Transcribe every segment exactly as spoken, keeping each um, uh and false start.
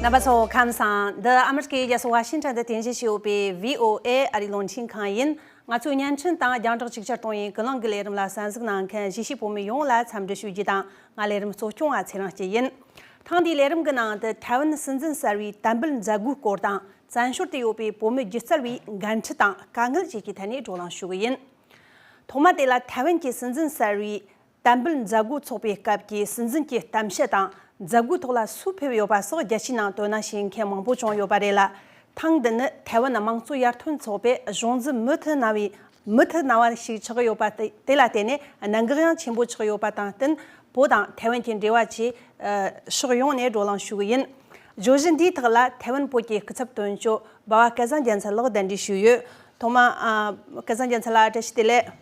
རྣམ་པ་ཚོ་ཁམས་བཟང་། འདི་ཨ་མི་རི་ཀའི་རྒྱལ་ས་ཝ་ཤིང་ཊོན་དུ་རྟེན་གཞི་བྱས་ཡོད་པའི་བྷི་ཨོ་ཨེ་ཨ་རིའི་རླུང་འཕྲིན་ཁང་ཡིན། ང་ཚོའི་བརྙན་འཕྲིན་དང་རྒྱང་བསྒྲགས་ཅིག་ཅར་གཏོང་ཡུལ་ཀུན་གླེང་གི་ལས་རིམ་ལ་གསན་གཟིགས་གནང་མཁན་གཞིས་བྱེས་བོད་མི་ཡོངས་ལ་འཚམས་འདྲི་ཞུ་རྒྱུ་དང་། ང་ལས་རིམ་གཙོ་སྐྱོང་བ་ཚེ་རིང་སྐྱིད་ཡིན། ཐེངས་འདིའི་ལས་རིམ་གྱི་ནང་དུ་ཐའེ་ཝན་སྲིད་འཛིན་གསར་བའི་དམ་འབུལ་མཛད་སྒོའི་སྐོར་དང་། བཙན་བྱོལ་དུ་ཡོད་པའི་བོད་མི་སྒྱུ་རྩལ་བའི་འགན་འཁྲི་དང་དཀའ་ངལ་བཅས་ཀྱི་ཐད་ནས་བགྲོ་གླེང་ཞུ་གི་ཡིན། ཐོག་མ་དེ་ལ་ཐའེ་ཝན་གྱི་སྲིད་འཛིན་གསར་བའི་དམ་འབུལ་མཛད་སྒོ་ཚོགས་པའི་སྐབས་ཀྱི་སྲིད་འཛིན་གྱི་གཏམ་བཤད་དང་མཛད་སྒོའི་ཐོག་ལ་སུ་ཕེབས་ཡོད་པ་སོགས་རྒྱལ་སྤྱིའི་ནང་དོ་སྣང་བྱེད་མཁན་མང་པོ་བྱུང་ཡོད་པ་རེད་ལ། ཐེངས་འདི་ནི་ཐའེ་ཝན་དམངས་གཙོ་ཡར་ཐོན་ཚོགས་པའི་གཞུང་འཛིན་མུ་མཐུད་གནང་བའི་མུ་མཐུད་གནང་བ་ཞིག་ཆགས་ཡོད་པ་དེ་དེ་ལ་བརྟེན་ནས་གནད་འགག་ཡང་ཆེན་པོ་ཆགས་ཡོད་པ་དང་བསྟུན། བོད་དང་ཐའེ་ཝན་གྱི་འབྲེལ་བ་བཅས་ཕྱོགས་ཡོངས་ནས་བགྲོ་གླེང་ཞུ་གི་ཡིན། བརྗོད་གཞི་འདིའི་ཐོག་ལ་ཐའེ་ཝན་བོད་ཀྱི་སྐུ་ཚབ་དོན་གཅོད་འབའ་བ་སྐལ་བཟང་རྒྱལ་མཚན་ལགས་གདན་འདྲེན་ཞུས་ཡོད། ཐོག་མ་ཨ་སྐལ་བཟང་རྒྱལ་མཚན་ལགས་བཀྲ་ཤིས་བདེ་ལེགས།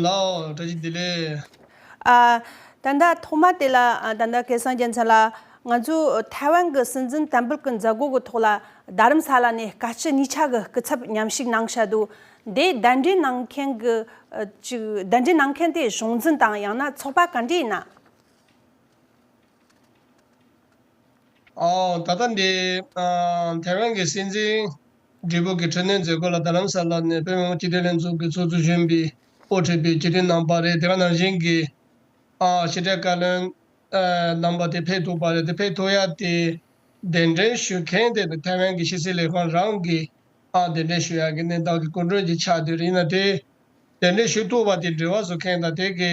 ལའོ། བཀྲ་ཤིས་བདེ་ལེགས། ཨ། ད་ལྟ་ཐོག་མ་དེ་ལ་ཨ་ད་ལྟ་སྐལ་བཟང་རྒྱལ་མཚན་ལགས། ང་ཚོས་ཐའེ་ཝན་གྱི་སྲིད་འཛིན་དམ་འབུལ་གྱི་མཛད་སྒོ་གི་ཐོག་ལ་རྡ་རམ་ས་ལ་ནས་སྐབས་བཅུ་གཉིས་ཆ་གི་སྐུ་ཚབ་མཉམ་ཞུགས་གནང་བཞག་འདུག་འདི་གདན་འདྲེན་གནང་མཁན་གྱི་ཨ་ཅིག་གདན་འདྲེན་གནང་མཁན་དེ་གཞུང་འཛིན་དང་ཡང་ན་ཚོགས་པ་ག་འདྲ་ཡིན་ན། ཨོ། ད་ལྟ་འདི་ཨ་ཐའེ་ཝན་གྱི་སྲིད་འཛིན་སྦྲེལ་པོ་གི་འཕྲི་སྣོན་མཛད་སྒོ་ལ་རྡ་རམ་ས་ལ་ནས་བོད་མི་མང་སྤྱི་འཐུས་ལྷན་ཚོགས་ཀྱི་ཚོགས་གཙོ་གཞོན་པའི་དབུ་ཁྲིད་པའི་སྤྱི་འཐུས་རྣམ་པ་རེད། དེ་ག་ནང་བཞིན་གྱི་ཨ་ཕྱི་དྲིལ་བཀའ་བློན་ཨ་རྣམ་པ་དེ་ཕེབས་ཐུབ་པ་རེད། དེ་ཕེབས་ཐུབ་ཡ་དེ་གདན་འདྲེན་ཞུ་མཁན་དེ་ཐའེ་ཝན་གྱི་ཕྱི་སྲིད་ལས་ཁང་རང་གི་ཨ་གདན་འདྲེན་ཞུ་ཡ་གི་གནས་སྟངས་ཀྱི་སྐུ་མགྲོན་ཅིག་ཆགས་བསྡད་རེད། ཡིན་ན་དེ་གདན་འདྲེན་ཞུ་ཐུབ་པ་དེ་འབྲེལ་བ་བཟོ་མཁན་དང་དེ་གི་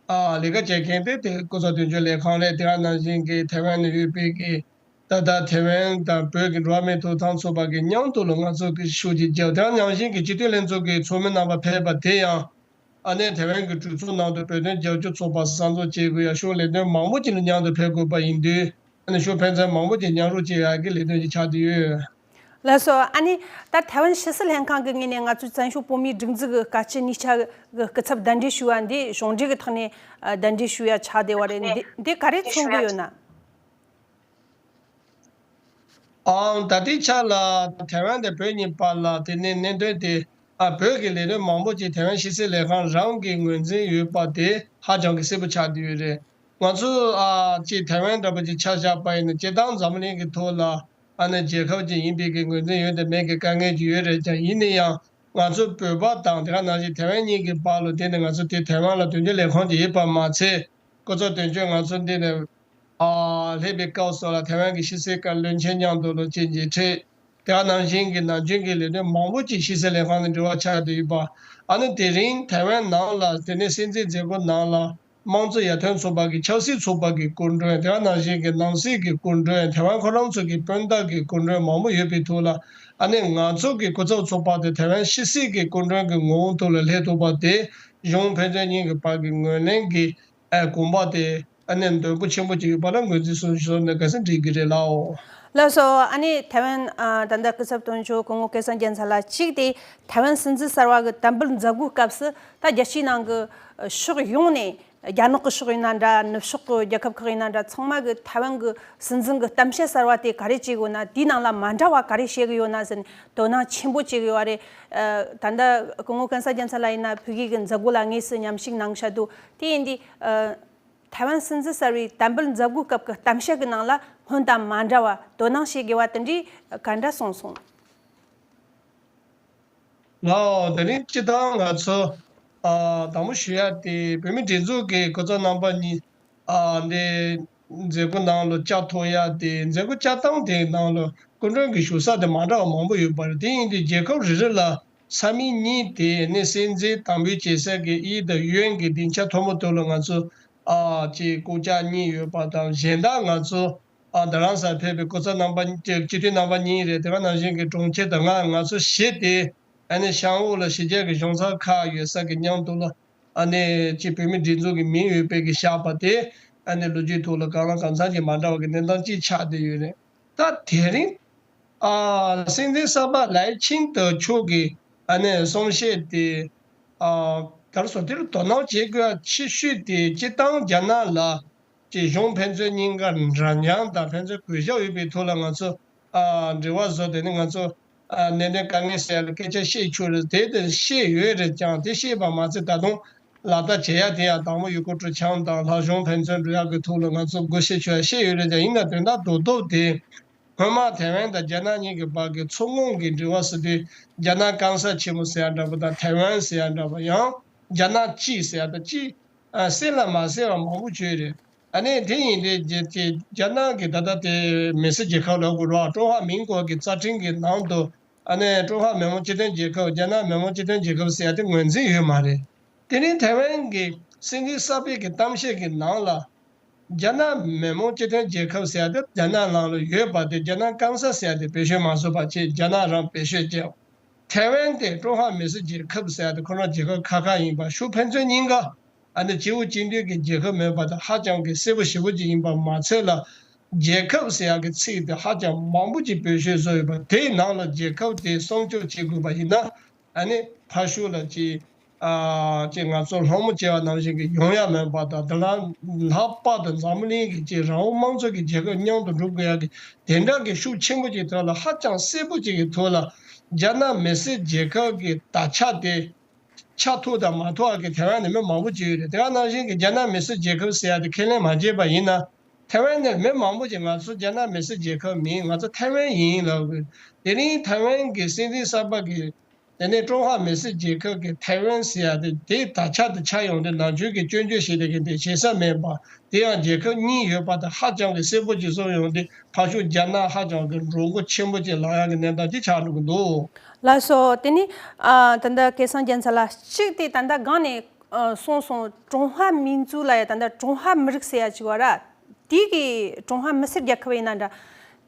ཨ་ལས་ཀ་བྱེད་མཁན་དེ་དེ་སྐུ་ཚབ་དོན་གཅོད་ལས་ཁང་རེད། དེ་ག་ནང་བཞིན་གྱི་ཐའེ་ཝན་ནང་ཡོད་པའི་གི་ད་ལྟ་ཐའེ་ཝན་དང་བོད་ཀྱི་འགྲོ་བ་མིའི་ཐོབ་ཐང་ཚོགས་པ་གི་མཉམ་དུ་ལ་ང་ཚོ་གི་ཤུགས་ཀྱིས་རྒྱབ། དེ་ག་ནང་བཞིན་གྱི་སྤྱི་འཐུས་ལྷན་ཚོགས་ཀྱི་ཚོགས་མི་རྣམ་པ་ཕེབས་པ་དེ་ཡང་ཨ་ནེ་ཐའེ་ཝན་གྱི་གྲོས་ཚོགས་ནང་དུ་བོད་དོན་རྒྱབ་སྐྱོར་ཚོགས་པ་གསར་འཛུགས་བྱེད་དགོས་ཡ་ཤོག་ལས་དོན་མང་པོ་ཅིག་ལ་མཉམ་དུ་ཕེབས་དགོས་པ་ཡིན་དུས། ཨ་ནི་ཤོག་ཕན་ཚུན་མང་པོ་ཅིག་མཉམ་རུབ་བྱེད་ཡག་གི་ལས་དོན་ཅིག་ཆགས་བསྡད་ཡོད། ལགས་སོ། ཨ་ནི་ད་ཐའེ་ཝན་ཕྱི་སྲིད་ལྷན་ཁང་གི་ངོས་ནས་ང་ཚོའི་བཙན་བྱོལ་བོད་མིའི་སྒྲིག་འཛུགས་ཀྱི་སྐབས་བཅུ་གཉིས་ཆ་གི་སྐུ་ཚབ་གདན་འདྲེན་ཞུ་བ་འདི་གཞུང་འབྲེལ་གྱི་ཐོག་ནས་ཨ་གདན་འདྲེན་ཞུ་ཡ་ཆགས་བསྡད་པ་རེད། འདི་འདི་ག་རེ་མཚོན་གྱི་ཡོད་ན། ཨང་། ད་ལྟའི་ཆ་ལ་ཐའེ་ཝན་དང་བོད་གཉིས་བར་ལ་དེ་ནས་གནད་དོན་དེ་ཨ་བོད་ཀྱི་ལས་དོན་མང་པོ་ཅིག་ཐའེ་ཝན་ཕྱི་སྲིད་ལས་ཁང་རང་གི་ངོས་འཛིན་ཡོད་པ་དེ་ཧ་ཅང་གི་གསལ་པོ་ཆགས་བསྡད་ཡོད་རེད། ང་ཚོ་ཨ་ཅིག་ཐའེ་ཝན་འདྲ་པོ་ཅིག་ཆ་བཞག་པ་ཡིན་ན་སྤྱིར་བཏང་འཛམ་གླིང་གི་ཐོག་ལ་ཨ་ནི་རྒྱལ་ཁབ་ཅིག་ཡིན་པའི་གི་ངོས་འཛིན་ཡོད་དང་མེད་ཀྱི་དཀའ་ངལ་ཅིག་ཡོད་རེད་ཀྱང་། ཡིན་ན་ཡང་ང་ཚོ་བོད་པ་དང་དེ་ག་ནང་བཞིན་ཐའེ་ཝན་གཉིས་ཀྱི་བར་ལ་དེ་ནི་ང་ཚོ་དེ་ཐའེ་ཝན་ལ་དོན་གཅོད་ལས་ཁང་ཅིག་ཡོད་པ་མ་ཚད། སྐུ་ཚབ་དོན་གཅོད་ང་ཚོ་འདི་ནས་ཨ་སླེབས་པའི་སྐབས་སུ་ལ་ཐའེ་ཝན་གྱི་ཕྱི་སྲིད་བཀའ་བློན་ཆེན་མཉམ་དུ་ལོ་གཅིག་མཇལ་འཕྲད། དེ་ག་ནང་བཞིན་གྱི་ནམ་རྒྱུན་གྱི་ལས་དོན་མང་པོ་ཅིག་ཕྱི་སྲིད་ལས་ཁང་ནས་འབྲེལ་བ་ཆགས་བསྡད་ཡོད་པ། ཨ་ནི་དེ་རིང་ཐའེ་ཝན་ནང་ལ་དེ་ནས་སྲིད་འཛིན་མཛད་སྒོ་ནང་ལ་དམངས་གཙོ་ཡར་ཐོན་ཚོགས་པ་གི་ཆབ་སྲིད་ཚོགས་པ་གི་སྐུ་མགྲོན། དེ་ག་ནང་བཞིན་གྱི་ནང་སྲིད་ཀྱི་སྐུ་མགྲོན། ཐའེ་ཝན་ཁོ་རང་ཚོ་གི་དཔོན་དག་གི་སྐུ་མགྲོན་མང་པོ་ཡོད་པའི་ཐོག་ལ། ཨ་ནི་ང་ཚོ་གི་སྐུ་ཚབ་ཚོགས་པ་དེ་ཐའེ་ཝན་ཕྱི་སྲིད་ཀྱི་སྐུ་མགྲོན་གྱི་ངོ་བོ་ཐོག་ལ་སླེབས་ཐུབ་པ་དེ་གཞུང་ཕན་ཚུན་གཉིས་ཀྱི་བར་གྱི་ངོས་ལེན་གྱི་ཨ་གོམ་པ་དེ་ཨ་ནི་འདོན་པོ་ཆེན་པོ་ཅིག་ཡོད་པ་ལ་ངོས་འཛིན་སོང་ཞུས་ནས་དགའ་བསུ་འགྲིག་གི་རེད་ལགས། ལགས་སོ། ཨ་ནི་ཐའེ་ཝན་ཨ་ད་ལྟ་སྐུ་ཚབ་དོན་གཅོད་སྐུ་ངོ་སྐལ་བཟང་རྒྱལ་མཚན་ལགས། གཅིག་དེ་ཐའེ་ཝན་སྲིད་འཛིན་གསར་བ་གི་དམ་འབུལ་མཛད་སྒོའི་སྐབས་སུ་ད་རྒྱལ་སྤྱིའི་ནང་གི་ཕྱོགས་ཡོངས་ནས་རྒྱ་ནག་གི་ཕྱོགས་ཡིན་ན་འདྲ། ནུབ་ཕྱོགས་གི་རྒྱལ་ཁབ་ཁག་ཡིན་ན་འདྲ། ཚང་མ་གི་ཐའེ་ཝན་གི་སྲིད་འཛིན་གི་གཏམ་བཤད་གསར་བ་དེ་ག་རེ་བྱེད་དགོས་ན། དེའི་ནང་ལ་མ་འདྲ་བ་ག་རེ་བཤད་གི་ཡོད་ན་ཟེར་ནས་དོ་སྣང་ཆེན་པོ་བྱེད་གི་ཡོད་རེད། ཨ་ད་ལྟ་སྐུ་ངོ་སྐལ་བཟང་རྒྱལ་མཚན་ལགས་ཡིན་ན་ཕ་གི་གི་མཛད་སྒོ་ལ་དངོས་སུ་མཉམ་ཞུགས་གནང་བཞག་འདུག་དེ་ཡིན་དུས་ཨ་ཐའེ་ཝན་སྲིད་འཛིན་གསར་བའི་དམ་འབུལ་མཛད་སྒོའི་སྐབས་ཀྱི་གཏམ་བཤད་ཀྱི་ནང་ལ་སྔོན་དང་མ་འདྲ་བ་དོ་སྣང་བྱེད་དགོས་པ་དེ་འདྲའི་ག་འདྲ་གསུངས་སོང་། ལགས། དེ་རིང་སྤྱིར་བཏང་ང་ཚོ་ཨ་དང་པོ་ཞུ་ཡ་དེ་བོད་མི་སྒྲིག་འཛུགས་ཀྱི་སྐུ་ཚབ་རྣམ་པ་གཉིས་ཨ་འདི་མཛད་སྒོ་ནང་ལ་བཅར་ཐུབ་ཡ་དེ། མཛད་སྒོ་བཅར་སྟངས་དེའི་ནང་ལ་སྐུ་མགྲོན་གྱི་བཞུགས་ས་དེ་མ་འདྲ་བ་མང་པོ་ཡོད་པ་རེད། དེ་ཡིན་དུས་རྒྱལ་ཁབ་རེ་རེ་ལ་ས་མིག་གཉིས་དེ་ནི་སྲིད་འཛིན་དམ་འབུལ་བྱེད་ས་གི་དབྱིན་དང་ཡོན་གྱི་སྡིངས་ཆ་མཐོན་པོ་དེ་ལ་ང་ཚོ་ཨ་ཅིག་སྐུ་བཅར་གཉིས་ཡོད་པ་དང་། གཞན་དག་ང་ཚོ་ཨ་རྡ་རམ་ས་ལ་ཕེབས་པའི་སྐུ་ཚབ་རྣམ་པ་གཉིས་ཀྱི་སྤྱི་འཐུས་རྣམ་པ་གཉིས་རེད། དེ་ག་ནང་བཞིན་གྱི་གྲོང་ཁྱེར་དང་ང་ང་ཚོ་བཞི་དེ་ཨ་ནི་བྱང་འོག་ལ་གཞིས་རྒྱལ་གྱི་གཞུང་ཚབ་ཁག་ཡོད་ས་གི་མཉམ་དུ་ལ་ཨ་ནི་ཅིག་བོད་མི་སྒྲིག་འཛུགས་ཀྱི་མིང་ཡོད་པའི་གི་བཞག་པ་དེ་ཨ་ནི་ལོ་རྒྱུས་ཐོག་ལ་གང་ལ་གང་འཚམ་གྱི་མ་འདྲ་བ་གི་གནས་སྟངས་ཅིག་ཆགས་བསྡད་ཡོད་རེད། ད་དེ་རིང་ཨ་སྲིད་འཛིན་གསར་པ་ལའེ་ཆིང་ཏེ་མཆོག་གི་ཨ་ནི་གསུང་བཤད་དེ་ཨ་ག་རེ་ཟེར། དེ་ལ་དོ་སྣང་བྱེད་དགོས་ཡ་ཆེ་ཤོས་དེ་སྤྱིར་བཏང་རྒྱ་ནག་ལ་ཅིག་གཞུང་ཕན་ཚུན་གཉིས་ཀ་འདྲ་མཉམ་དང་ཕན་ཚུན་གུས་ཞབས་ཡོད་པའི་ཐོག་ལ་ང་ཚོ་ཨ་འབྲེལ་བ་བཟོ། དེ་ནི་ང་ཚོ་ཨ་གནད་དོན་དཀའ་ངལ་སེལ་ཡ་ལ་སྐད་ཆ་བཤད་ཆོག་རེད། དེ་དེ་བཤད་ཡོད་རེད་ཀྱང་། དེ་བཤད་པ་མ་ཚད་ད་དུང་ ལག་བསྟར་བྱེད་ཡ་དེ་ཡང་དང་པོ་ཡུལ་སྐོར་སྤྲོ་འཆམ་དང་ལྷ་གཞུང་ཕན་ཚུན་འགྲོ་ཡ་གི་ཐོག་ལ་ང་ཚོ་སྒོ་ཕྱེ་ཆོག་ཡ་བཤད་ཡོད་རེད་ཀྱང་། ཡིན་ན་དོན་དག་རྡོག་རྡོག་དེ། སྔོན་མ་ཐའེ་ཝན་དང་རྒྱ་ནག་གཉིས་ཀྱི་བར་གྱི་མཚོ་སྔོན་གྱི་འབྲེལ་བ་ཟེར་དུས། རྒྱ་ནག་སྐམ་ས་ཆེན་མོ་ཟེར་ཡ་འདྲ་པོ་དང་ཐའེ་ཝན་ཟེར་ཡ་འདྲ་པོ། ཡང་རྒྱ་ནག་གཅིག་ཟེར་ཡ་དང་གཅིག་ཨ་གསལ་ལ་མ་གསལ་བ་མང་པོ་བྱུང་ཡོད་རེད། ཨ་ནི་དེ་ཡིན་དུས་རྒྱ་རྒྱ་རྒྱ་ནག་གི་ད་ལྟ་དེ་མི་སེར་རྒྱལ་ཁབ་ལབ་དགོས་རེད་བ། ཀྲུང་ཧྭ་མིན་གོ་གི་རྩ་ཁྲིམས་ཀྱི་ནང་དུ། ཨ་ནི་ཀྲུང་ཧྭ་མི་དམངས་སྤྱི་མཐུན་རྒྱལ་ཁབ། རྒྱ་ནག་མི་དམངས་སྤྱི་མཐུན་རྒྱལ་ཁབ་ཟེར་ཡ་དེ་ངོས་འཛིན་ཡོད་མ་རེད། དེ་རིང་ཐའེ་ཝན་གྱི་སྲིད་འཛིན་གསར་པའི་གི་གཏམ་བཤད་ཀྱི་ནང་ལ། རྒྱ་ནག་མི་དམངས་སྤྱི་མཐུན་རྒྱལ་ཁབ་ཟེར་ཡ་དེ་རྒྱ་ནག་ནང་ལ་ཡོད་པ་དེ། རྒྱ་ནག་སྐམ་ས་ཟེར་ཡ་དེ་བེད་སྤྱོད་མ་བཟོ་བ་བྱས། རྒྱ་ནག་རང་བེད་སྤྱོད་བྱས། ཐའེ་ཝན་དེ་ཀྲུང་ཧྭ་མི་སེར་རྒྱལ་ཁབ་ཟེར་ཡ་དེ་ཁོ་རང་རྒྱལ་ཁབ་ཁག་ཁག་ཡིན་པ། ཤུགས་ཕན་ཚུན་གཉིས་ཀ་ཨ་ནི་སྤྱི་བོ་གཅིག་མཐུན་གྱི་རྒྱལ་ཁབ་མིན་པ་དང་། ཧ་ཅང་གི་གསལ་པོ་ཞེ་པོ་ཅིག་ཡིན་པ་མ་ཚད་ལ། རྒྱལ་ཁབ་ཟེར་ཡ་གི་ཚིག་དེ་ཧ་ཅང་མང་པོ་ཅིག་བེད་སྤྱོད་བཟོ་ཡོད་པ། དེའི་ནང་ལ་རྒྱལ་ཁབ་དེ་སྲུང་སྐྱོབ་བྱེད་དགོས་པ་ཡིན་ན། ཨ་ནི་ཕར་ཕྱོགས་ལ་ཅིག་ཨ་ཅིག་ང་ཚོ་སློང་མོ་བྱས་པ་ནང་བཞིན་གྱི་ཡོང་ཡ་མེད་པ་དང་། དེ་ལ་ལྷག་པར་དུ་འཛམ་བུ་གླིང་གི་ཅིག་རང་དབང་དམངས་གཙོ་གི་རྒྱལ་ཁབ་མཉམ་དུ་འགྲོ་དགོས་ཡ་གི་དེ་འདྲ་གི་ཤུགས་ཆེན་པོ་ཅིག་ཐོག་ལ། ཧ་ཅང་གསལ་པོ་ཅིག་གི་ཐོག་ལ་རྒྱ་ནག་མི་སེར་རྒྱལ་ཁབ་ཀྱི་དར་ཆ་དེ་ཆགས་ཐུབ་དང་མ་ཐུབ་ཀྱི་ཐའེ་ཝན་ནས་མི་མང་པོ་ཅིག་ཡོད་རེད། དེ་ག་ནང་བཞིན་གྱི་རྒྱ་ནག་མི་སེར་རྒྱལ་ཁབ་ཟེར་ཡ་དེ་ཁས་ལེན་མ་བྱས་པ་ཡིན་ན། ཐའེ་ཝན་ནས་མི་མང་པོ་ཅིག་ང་ཚོ་རྒྱ་ནག་མི་སེར་རྒྱལ་ཁབ་མིན། ང་ཚོ་ཐའེ་ཝན་ཡིན་ལབ་དགོས། དེ་རིང་ཐའེ་ཝན་གྱི་སྲིད་འཛིན་གསར་པ་གིས། དེ་ནས་ཀྲུང་ཧྭ་མི་སེར་རྒྱལ་ཁབ་ཀྱི་ཐའེ་ཝན་ཟེར་ཡ་དེ་དེའི་དར་ཆ་དེ་ཆགས་ཡོང་དུས། ནམ་རྒྱུན་གྱི་སྐྱོན་བརྗོད་བྱེད་བསྡད་མཁན་དེ་བྱེད་ས་མེད་པ། དེ་ཡང་རྒྱལ་ཁབ་གཉིས་ཡོད་པ་དེ་ཧ་ཅང་གི་གསལ་པོ་ཅིག་བཟོ་ཡོང་དུས། ཕར་ཕྱོགས་རྒྱ་ནག་ཧ་ཅང་གི་འགྲོ་སྒོ་ཆེན་པོ་ཅིག་ལངས་ཡག་གི་གནས་སྟངས་ཅིག་ཆགས་འགྲོ་གི་འདུག། ལགས་སོ། དེ་ནི་ཨ་ད་ལྟ་སྐལ་བཟང་རྒྱལ་མཚན་ལགས་གཅིག་དེ་ད་ལྟ་སྒང་ནས་ཨ་གསུངས་སོང་། ཀྲུང་ཧྭ་མིན་ཙུའུ་ལབ་ཡ། ད་ལྟ་ཀྲུང་ཧྭ་མི་རིགས་ཟེར་ཡ་ཅིག་ཡོད་ར། དེ་གི་ཀྲུང་ཧྭ་མི་སེར་རྒྱལ་ཁབ་ཡིན་ན་འདྲ།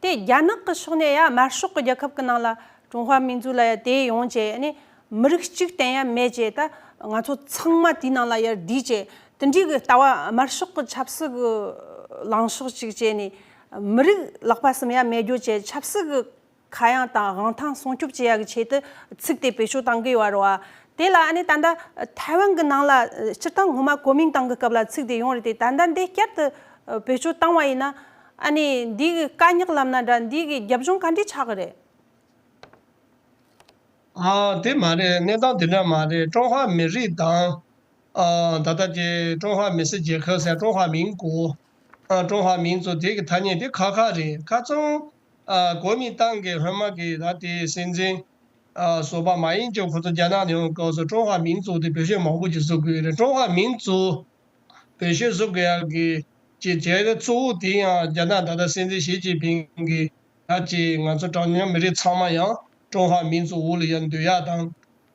དེ་རྒྱ་ནག་གི་ཕྱོགས་ནས་ཡ་དམར་ཤོག་གི་རྒྱལ་ཁབ་ཀྱི་ནང་ལ་ཀྲུང་ཧྭ་མིན་ཙུའུ་ལབ་ཡ་དེ་ཡོང་བྱས་ནས་མི་རིགས་གཅིག་བསྟན་ཡ་མེད་བྱས། ད་ང་ཚོ་ཚང་མ་དེའི་ནང་ལ་ཡར་བསྡུས་བྱས། དེ་འདྲའི་གི་ལྟ་བ་དམར་ཤོག་གི་ཆབ་སྲིད་གི་ལངས་ཕྱོགས་ཅིག་བྱས་ནས། མི་རིགས་ལག་པ་གསུམ་ཡ་མེད་རྒྱུ་བྱས། ཆབ་སྲིད་གི་ཁ་གཡང་དང་དབང་ཐང་སྲུང་སྐྱོབ་བྱེད་ཡ་གི་ཆེད་དུ་ཚིག་དེ་བེད་སྤྱོད་བཏང་གི་ཡོད་རེད་བ། དེ་ལ་ཨ་ནི་ད་ལྟ་ཐའེ་ཝན་གི་ནང་ལ་སྤྱིར་བཏང་སྔོན་མ་གོ་མིང་ཏང་གི་སྐབས་ལ་ཚིག་དེ་ཡོང་རེད་དེ། ད་ལྟ་འདི་བསྐྱར་དུ་བེད་སྤྱོད་བཏང་བ་ཡིན་ན། ཨ་ནི་འདི་གི་དཀའ་རྙོག་ལབ་ན་འདྲ། འདི་གི་རྒྱབ་ལྗོངས་ག་འདྲས་ཆགས་གི་རེད། ཨ་དེ་མ་རེད། གནས་སྟངས་དེ་འདྲ་མ་རེད། ཀྲུང་ཧྭ་མི་རིགས་དང་། ཨ་ད་ལྟ་ཀྱི་ཀྲུང་ཧྭ་མི་སེར་རྒྱལ་ཁབ་ཟེར། ཀྲུང་ཧྭ་མིན་གོ། ཨ་ཀྲུང་ཧྭ་མིན་ཙུའུ་དེ་གི་ཐ་སྙད་དེ་ཁག་ཁག་རེད། ཁ་ཚང་ཨ་གོ་མིན་ཏང་གི་སྔོན་མ་གི་ད་དེ་སྲིད་འཛིན་ཨ་ཟུར་པ་མ་ཡིན་ཀྱང་། ཁོ་ཚོ་རྒྱ་ནག་ནས་ཡོང་སྐབས་སུ་ཀྲུང་ཧྭ་མིན་ཙུའུ་དེ་བེད་སྤྱོད་མང་པོ་ཅིག་བཟོ་དགོས་རེད། ཀྲུང་ཧྭ་མིན་ཙུའུ་བེད་སྤྱོད་བཟོ་དགོས་ཡག་གི་ཅིག་བྱས་ཏེ། གཙོ་བོ་དེ་ཡང་རྒྱ་ནག་ད་ལྟ་སྲིད་འཛིན་ཞི་ཅིན་ཕིང་གིས། ད་ཅིག་ང་ཚོ་གྲངས་ཉུང་མི་རིགས་ཚང་མ་ཡང་ཀྲུང་ཧྭ་མིན་ཙུའུ་འོག་ལ་ཡར་འདུ་ཡག་དང་།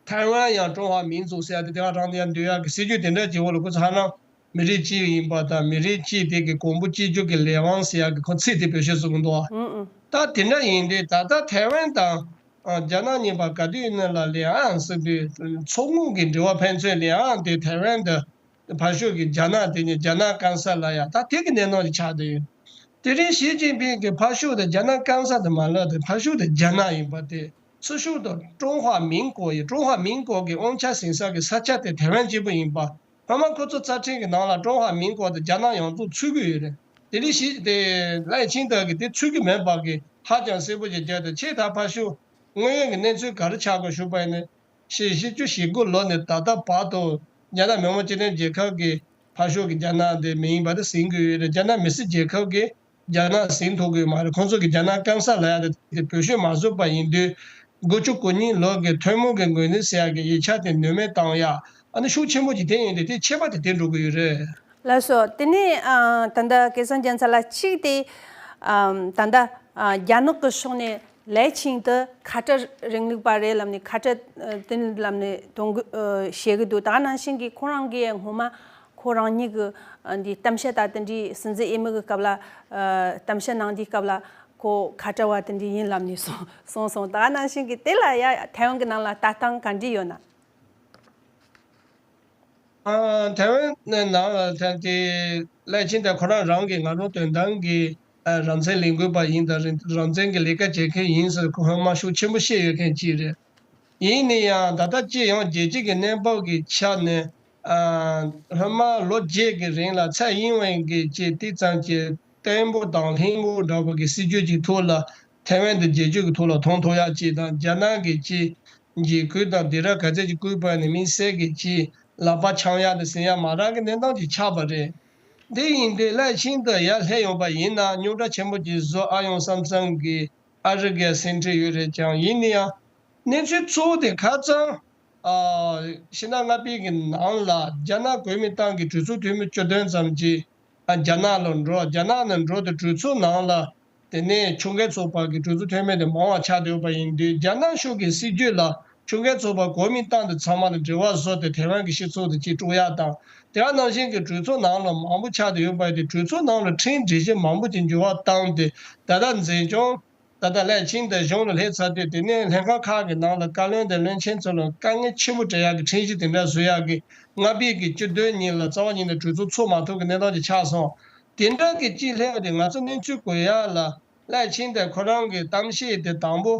ཐའེ་ཝན་ཡང་ཀྲུང་ཧྭ་མིན་ཙུའུ་ཟེར་ཡག་དེ་དེ་ག་རང་དུ་ཡར་འདུ་ཡག་གི་སྲིད་ཇུས་དེ་འདྲ་ཅིག་འོག་ལ། ཁོ་ཚོ་ཧ་ལམ་མི་རིགས་གཅིག་ཡིན་པ་དང་། མི་རིགས་གཅིག་དེ་གི་གོང་བུ་གཅིག་གྱུར་གྱི་ལས་དབང་ཟེར་ཡག་གི་ཁོ་ཚིག་དེ་བེད་སྤྱོད་བཟོ་གི་འདུག་ཨ། ཨང་ཨང་། ད་དེ་འདྲ་ཡིན་དུས་ད་ལྟ་ཐའེ་ཝན་དང་ཨ་རྒྱ་ནག་གཉིས་བར་ག་དུས་ཡིན་ན་ལ་ལས་ཨང་ཟེར་དུས། མཚོ་སྔོན་གྱི་འབྲེལ་བ་ཕན་ཚུན་ལས་ཨང་དེ་ཐའེ་ཝན་དང་། ཕར་ཕྱོགས་ཀྱི་རྒྱ་ནག་དེ་ཉིད་རྒྱ་ནག་སྐམ་ས་ལབ་ཡག་ད་དེ་གི་གནས་སྟངས་ཅིག་ཆགས་བསྡད་ཡོད། དེ་རིང་ཞི་ཅིན་ཕིང་གིས་ཕར་ཕྱོགས་དེ་རྒྱ་ནག་སྐམ་ས་དེ་མ་ལབ་དེ། ཕར་ཕྱོགས་དེ་རྒྱ་ནག་ཡིན་པ་དེ། ཚུར་ཕྱོགས་དེ་ཀྲུང་ཧྭ་མིན་གོ་ཡིན། ཀྲུང་ཧྭ་མིན་གོ་གི་དབང་ཆ་ཟིན་ས་གི་ས་ཆ་དེ་ཐའེ་ཝན་གཅིག་པུ་ཡིན་པ། སྔོན་མ་ཁོ་ཚོ་རྩ་ཁྲིམས་ཀྱི་ནང་ལ་ཀྲུང་ཧྭ་མིན་གོ་དེ་རྒྱ་ནག་ཡོངས་རྫོགས་ཚུད་ཀྱི་ཡོད་རེད། དེ་རིང་ཞི་དེ་ལའེ་ཆིང་ཏེ་གིས་དེ་ཚུད་ཀྱི་མེད་པ་གི་ཧ་ཅང་གསལ་པོ་ཅིག་བརྗོད་དེ། ཁྱེད་ད་ཕར་ཕྱོགས་དངོས་ཡོད་ཀྱི་གནས་ཚུལ་ག་རེ་ཆགས་དགོས་ཞུས་པ་ཡིན་ན། ཕྱི་བཞི་བཅུ་ཞེ་དགུ་ལོ་ནས་ད་ལྟ་བར་དུ་རྒྱ་ནག་མི་དམངས་སྤྱི་མཐུན་རྒྱལ་ཁབ་ཀྱིས་ཕར་ཕྱོགས་ཀྱི་རྒྱ་ནག་དེ་མིན་པ་དེ་ཟིན་གྱི་ཡོད་རེད། རྒྱ་ནག་མི་སེར་རྒྱལ་ཁབ་ཀྱིས་རྒྱ་ནག་ཟིན་ཐུབ་ཀྱི་མ་རེད། ཁོང་ཚོ་གིས་རྒྱ་ནག་སྐམ་ས་ལབ་ཡག་དེ་བེད་སྤྱོད་མ་བཟོས་པ་ཡིན་དུས། དགུ་བཅུ་གོ་གཉིས་ལོ་གི་ཐུན་མོང་གི་ངོས་འཛིན་ཟེར་ཡག་གི་ཡིག་ཆ་དེ་ནུས་མེད་བཏང་ཡག་ཨ་ནི་ཤུགས་ཆེན་པོ་ཅིག་དེ་ཡིན་དུས། དེ་ཁྱད་པར་དེ་དེ་འགྲོ་གི་ཡོད་རེད། ལགས་སོ། དེ་ནས་ཨ་ད་ལྟ་སྐལ་བཟང་རྒྱལ་མཚན་ལགས་གཅིག་དེ་ཨ་ད་ལྟ་ཨ་རྒྱ་ནག་གི་ཕྱོགས་ནས་ལའེ་ཆིང་ཏེ་ཁ་བྲལ་རིང་ལུགས་པ་རེད་ལབ་ནས། ཁ་བྲལ་ཨ་དེ་ལབ་ནས་དོན་གོ་ཨ་བཤད་གི་འདུག། ད་ག་ནང་བཞིན་གྱི་ཁོ་རང་གིས་སྔོན་མ་ཁོ་རང་ཉིད་ཀྱི་ཨ་འདི་གཏམ་བཤད་ད་དེ་འདྲའི་སྲིད་འཛིན་འོས་མི་གི་སྐབས་ལ་ཨ་གཏམ་བཤད་གནང་དུས་སྐབས་ལ་ཁོ་ཁ་བྲལ་བ་དེ་འདྲ་ཡིན་ལབ་ནས་གསུངས་གསུངས་སོང་། ད་ག་ནང་བཞིན་གྱི་དེ་ལ་ཡ་ཐའེ་ཝན་གྱི་ནང་ལ་ལྟ་སྟངས་ག་འདྲ་ཡོད་ན། ཨ་ཐའེ་ཝན་ནང་ལ་ཐེངས་དེ་ལའེ་ཆིང་ཏེ་ཁོ་རང་རང་གི་ང་རང་དོན་དམ་གྱི་ཨ་རང་བཙན་ལས་འགུལ་པ་ཡིན་དང་། རང་རང་བཙན་གྱི་ལས་ཀ་བྱེད་མཁན་ཡིན་ཟེར་ཁོ་སྔོན་མ་ཤུགས་ཆེན་པོ་བཤད་ཡོད་མཁན་གཅིག་རེད། ཡིན་ན་ཡང་ད་ལྟ་སྤྱི་ཡོངས་རྒྱལ་སྤྱི་གི་གནས་བབ་ཀྱི་ཆ་ནས་ཨ་སྔོན་མ་ལོ་བརྒྱད་ཀྱི་རིང་ལ་ཚའེ་ཨིན་ཝེན་གྱིས་ཅིག་ཏིག་ཙམ་གྱི་བརྟན་པོ་དང་ལྷིང་པོ་འདྲ་པོ་གི་སྲིད་ཇུས་ཀྱི་ཐོག་ལ་ཐའེ་ཝན་དེ་རྒྱལ་སྤྱི་གི་ཐོག་ལ་མཐོང་ཐུབ་ཡག་ཅིག་དང་། རྒྱ་ནག་གིས་ཅིག་འཇིགས་སྐུལ་དང་དེ་འདྲ་ག་ཚད་ཅིག་བསྐུལ་བ་ནི་དམིགས་བསལ་གྱི་ཅིག་ ལག་པ་འཆང་ཡག་དང་ཟིན་ཡག་མ་རག་གི་གནས་སྟངས་ཅིག་ཆགས་པ་རེད། དེ་ཡིན་དུས་སླད་ཕྱིན་དུ་ཡར་སླེབས་ཡོང་པ་ཡིན་ན་རྙོག་དྲ་ཆེན་པོ་ཅིག་བཟོ་ཨ་ཡོང་བསམ་བསམ་གི་ཨ་རི་གི་སེམས་ཁྲལ་ཡོད་རེད་ཀྱང་ཡིན་ན་ཡང་གནས་ཚུལ་གཙོ་བོ་དེ་ཁ་སང་ཕྱི་ཟླ་ལྔ་པའི་གི་ནང་ལ་རྒྱ་ནག་གོ་མིན་ཏང་གི་གྲོས་ཚོགས་འཐུས་མི་བཅུ་བདུན་ཙམ་ཅིག་རྒྱ་ནག་ལ་འགྲོ། རྒྱ་ནག་ནང་འགྲོ་དེ་གྲོས་ཚོགས་ནང་ལ། དེ་ནས་ཆོལ་ཁའི་ཚོགས་པ་གི་གྲོས་ཚོགས་འཐུས་མི་དེ་མང་བ་ཆགས་བསྡད་ཡོད་པ་ཡིན་དུས་རྒྱ་ནག་གཞུང་གི་སྲིད་ཇུས་ལ་ཆོལ་ཁའི་ཚོགས་པ་གོ་མིན་ཏང་དེ་ཚང་མ་ལ་འབྲེལ་བ་བཟོ་སྟེ་ཐེ་ཝན་གྱི་སྤྱི་ཚོགས་དེ་གཅིག་དཀྲུག་ཡག་དང་དེ་ག་ནང་བཞིན་གྱི་གྲོས་ཚོགས་ནང་ལ་མང་པོ་ཆགས་བསྡད་ཡོད་པ་དེ་གྲོས་ཚོགས་ནང་ལ་ཁྲིམས་སྒྲིག་གཞི་མང་པོ་ཅིག་འགྱུར་བ་བཏང་སྟེ་ད་ལྟ་འཛིན་སྐྱོང་ད་ལྟ་སླད་ཕྱིན་དེ་གཞུང་ལ་སླེབས་ཚར་དུས་དེ་ནས་ལྷན་ཁང་ཁག་གི་ནང་ལ་བཀའ་བློན་དང་བློན་ཆེན་ཚོ་ལ་དཀའ་ངལ་ཆེན་པོ་འཕྲད་ཡག་གི་ཁྲིམས་གཞི་དེ་འདྲ་བཟོ་ཡག་གི་ལྔ་པའི་གི་བཅུ་བདུན་ཉིན་ལ་རྩ་བ་ཉིད་ནས་གྲོས་ཚོགས་ཚོགས་མ་ཐུབ་ཀྱི་གནས་སྟངས་ཅིག་ཆགས་སོང་། དེ་འདྲ་གི་ཅིག་སླེབས་པ་དེ་ང་ཚོ་གནས་ཚུལ་གོ་ཡག་ལ་སླད་ཕྱིན་དེ་ཁོ་རང་གི་གཏམ་བཤད་དེ་དང་པོ་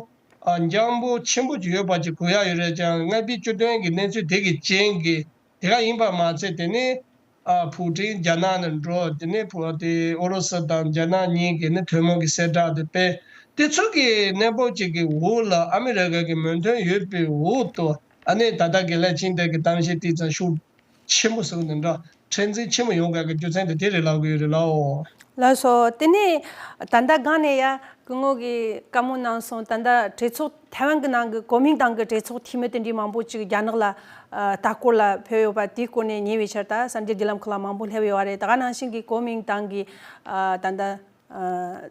ཨ་འཇམ་པོ་ཆེན་པོ་ཅིག་ཡོད་པ་ཅིག་གོ་ཡག་ཡོད་རེད་ཀྱང་ལྔ་པའི་བཅུ་བདུན་གི་གནས་ཚུལ་དེ་གི་རྐྱེན་གྱིས་དེ་ག་ཡིན་པ་མ་ཚད་དེ་ནས་ཨ་ཕུའུ་ཀྲིན་རྒྱ་ནག་ནས་འགྲོ། དེ་ནས་ཕུ་དེ་ཨུ་རུ་སུ་དང་རྒྱ་ནག་གཉིས་ཀྱི་ནི་ཐུན་མོང་གི་གསལ་བསྒྲགས་དེ་སྤེལ། དེ་ཚོ་གི་གནས་བབ་ཅིག་གི་འོག་ལ་ཨ་མི་རི་ཀ་གི་མོས་མཐུན་ཡོད་པའི་འོག་ཏུ་ཨ་ནི་ད་ལྟ་གི་སླད་ཕྱིན་དེ་གི་གཏམ་བཤད་ཏིག་ཙམ་ཤུགས་ཆེན་པོ་ཟེར་བ་འདི་འདྲ་མཁྲེགས་འཛིན་ཆེན་པོ་ཡོང་དགོས་ཀྱི་རྒྱུ་མཚན་དེ་དེ་རེད་ལབ་གི་ཡོད་རེད་ལགས། ལགས་སོ། དེ་ནས་ད་ལྟ་སྒང་ནས་ཡ་སྐུ་ངོ་གིས་བཀའ་མོལ་གནང་སོང་། ད་ལྟ་གྲོས་ཚོགས་ཐའེ་ཝན་གྱི་ནང་གི་གོ་མིང་ཏང་གི་གྲོས་ཚོགས་འཐུས་མི་དེ་འདྲའི་མང་པོ་ཅིག་རྒྱ་ནག་ལ་ཨ་ལྟ་སྐོར་ལ་ཕེབས་ཡོད་པ་དེའི་སྐོར་ནས་ཉེ་བའི་ཆར་ད་གསར་འགྱུར་བརྒྱུད་ལམ་ཁག་ལ་མང་པོ་སླེབས་ཡོད་པ་རེད། ད་ག་ནང་བཞིན་གྱི་གོ་མིང་ཏང་གི་ཨ་ད་ལྟ་ཨ་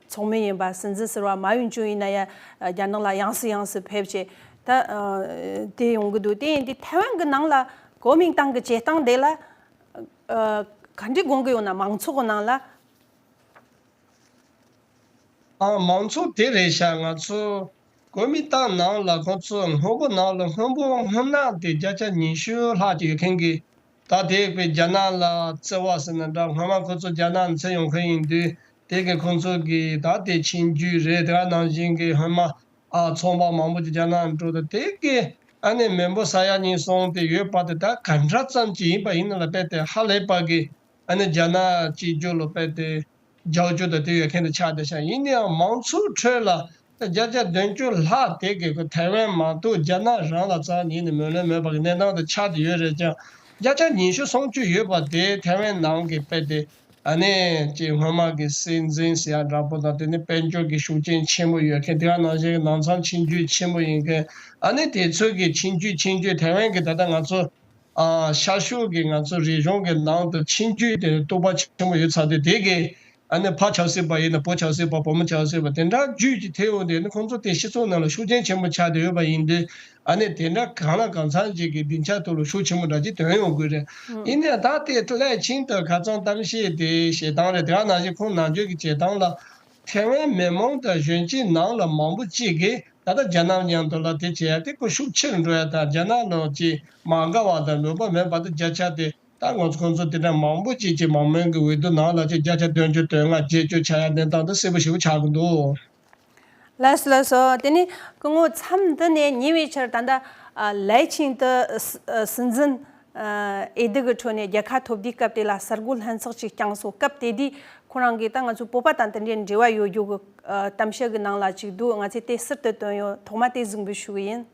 ཚོགས་མི་ཡིན་པ་སྲིད་འཛིན་ཟུར་པ་མཱ་ཡུན་ཅུན་ཡིན་ན་ཡང་རྒྱ་ནག་ལ་ཡང་སེ་ཡང་སེ་ཕེབས་བྱས་ད་ཨ་དེ་ཡོང་གི་འདུག་དེ་ཡིན་དུས་ཐའེ་ཝན་གྱི་ནང་ལ་གོ་མིང་ཏང་གི་བྱེད་སྟངས་དེ་ལ་ཨ་ག་འདྲའི་དགོངས་ཀྱི་ཡོད་ན། མང་ཚོགས་ཀྱི་ནང་ལ། ཨ་མང་ཚོགས་དེ་རེད་ཤག་ང་ཚོ་གོ་མིན་ཏང་ནང་ལ་ཁོང་ཚོ་སྔོན་པོ་ནང་ལ་སྔོན་པོ་སྔོན་ནག་དེ་བརྒྱ་ཆ་ཉི་ཤུ་ལྷག་ཅིག་ཡོད་མཁན་གྱི། ད་དེ་དཔེ་རྒྱ་ནག་ལ་བརྩེ་བ་ཟེར་ན་འདྲ། སྔོན་མ་ཁོང་ཚོ་རྒྱ་ནག་ནས་ཚུར་ཡོང་མཁན་ཡིན་དུས་དེ་གི་ཁོང་ཚོ་གི་ད་དེ་ཆིངས་རྒྱུད་རེད། དེ་ག་ནང་བཞིན་གྱི་སྔོན་མ་ཨ་ཚོང་པ་མང་པོ་ཅིག་རྒྱ་ནག་ནས་འགྲོ་དུས་དེ་གི་ཨ་ནི་མེས་པོ་ས་ཡ་གཉིས་གསུམ་དེ་ཡོད་པ་དེ་ད་ག་འདྲ་ཙམ་ཅིག་ཡིན་པ་ཡིན་ན་ལ་དཔེ་དེ་ཧ་ལས་པ་གི་ཨ་ནི་རྒྱ་ནག་གཅིག་གྱུར་ལ་དཔེ་དེ་རྒྱབ་སྐྱོར་དང་དེ་ཡོད་མཁན་དེ་ཆགས་བསྡད་ཤག་ཡིན་ནའང་མང་ཚོགས་ཁྲོད་ལ་བརྒྱ་ཆ་བདུན་ཅུ་ལྷག་དེ་གི་ཁོ་ཐའེ་ཝན་མ་གཏོགས་རྒྱ་ནག་རང་ལ་རྩ་ཉིད་ནས་མོས་ལན་མེད་པ་གི་གནས་སྟངས་དེ་ཆགས་བསྡད་ཡོད་རེད་ཀྱང་། བརྒྱ་ཆ་ཉི་ཤུ་སུམ་ཅུ་ཡོད་པ་དེ་ཐའེ་ཝན་ནང་གི་དཔེ་དེ་ཨ་ནི་ཅིག་སྔོན་མ་གི་སྲིད་འཛིན་ཟེར་ཡ་འདྲ་པོ་དང་དེ་ནི་དཔལ་འབྱོར་གྱི་ཤུགས་རྐྱེན་ཆེན་པོ་ཡོད་མཁན། དེ་ག་ནང་བཞིན་གྱི་ནང་ཚང་ཆིངས་རྒྱུད་ཆེན་པོ་ཡིན་མཁན། ཨ་ནི་དེ་ཚོ་གི་ཆིངས་རྒྱུད་ཆིངས་རྒྱུད་ཐའེ་ཝན་གྱི་ད་ལྟ་ང་ཚོ་ཨ་ཤར་ཕྱོགས་ཀྱི་ང་ཚོ་རིག་གཞུང་གི་ནང་དུ་ཆིངས་རྒྱུད་དེ་གཏུག་པ་ཆེན་པོ་ཡོད་ཚར་དུས་དེ་གི་ཨ་ནི་ཕ་ཆགས་སྲིད་པ་ཡིན་ན་བུ་ཆགས་སྲིད་པ་བུ་མོ་ཆགས་སྲིད་པ་དེ་འདྲ་རྒྱུད་ཀྱི་ཐེ་འོང་དེ་ནི་ཁོང་ཚོ་དེ་སྤྱི་ཚོགས་ནང་ལ་ཤུགས་རྐྱེན་ཆེན་པོ་ཆགས་བསྡད་ཡོད་པ་ཡིན་དུས་ཨ་ནི་དེ་འདྲ་གང་ལ་གང་འཚམ་ཅིག་གི་སྡིངས་ཆ་ཐོག་ལ་ཤུགས་ཆེན་པོ་འདྲ་ཅིག་ཐོན་ཡོང་དགོས་རེད། ཡིན་ནའང་ད་དེ་སླད་ཕྱིན་དུ་ཁ་སང་གཏམ་བཤད་དེ་བྱེད་སྟངས་རེད། དེ་ག་ནང་བཞིན་ཁོང་ནམ་རྒྱུན་གྱི་བྱེད་སྟངས་ལ་ཐའེ་ཝན་མི་མང་དང་གཞོན་སྐྱེས་ནང་ལ་མང་པོ་ཅིག་གིས་ད་ལྟ་རྒྱ་ནག་མཉམ་དུ་ལ་དེ་བྱེད་ཡ་དེ་ཁོ་ཤུགས་ཆེ་རུ་འགྲོ་ཡ་དང་རྒྱ་ནག་ལ་ཅིག་མ་དགའ་བ་དང་འདོད་པ་མེད་པ་དེ་བརྒྱ་ཆ་དེ་ད་ང་ཚོ་ཁོང་ཚོ་དེ་འདྲ་མང་པོ་ཅིག་ཅིག་མང་མོས་ཀྱི་འོས་བསྡུ་ནང་ལ་ཅིག་བརྒྱ་ཆ་བདུན་ཅུ་དོན་ལྔ་བརྒྱད་ཅུ་ཆགས་ཡ་གནས་སྟངས་དེ་གསལ་པོ་ཞེ་པོ་ཆགས་ཀྱི་འདུག་ལགས་སོ་ལགས་སོ། དེ་ནས་སྐུ་ངོ་མཚམས་འདི་ནས་ཉེ་བའི་ཆར་ད་ལྟ་ཨ་ལའེ་ཆིང་ཏེ་ཨ་སྲིད་འཛིན་ཨ་འོས་བསྡུ་གི་ཁྲོད་ནས་རྒྱལ་ཁ་ཐོབ་དུས་སྐབས་དེ་ལ་གསར་འགོད་ལྷན་ཚོགས་ཅིག་བསྐྱངས་སོང་། སྐབས་དེ་དུས་ཁོ་རང་གིས་ད་ང་ཚོའི་བོད་པ་དང་དེ་འདྲའི་འབྲེལ་བ་ཡོད་རྒྱུ་གི་ཨ་གཏམ་བཤད་གི་ནང་ལ་ཅིག་འདུག་ང་ཚོས་དེ་ཟུར་དུ་བཏོན་ཡོད། ཐོག་མ་དེ་གཟིགས་འབུལ་ཞུ་གི་ཡིན།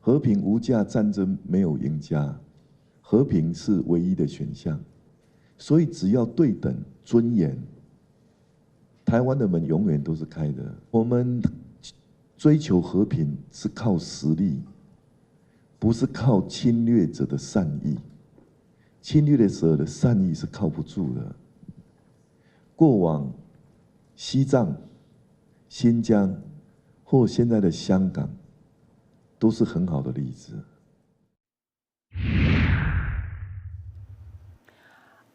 和平无价，战争没有赢家。和平是唯一的选项，所以只要对等、尊严，台湾的门永远都是开的。我们追求和平是靠实力，不是靠侵略者的善意。侵略者的善意是靠不住的。过往西藏、新疆或现在的香港，都是很好的例子。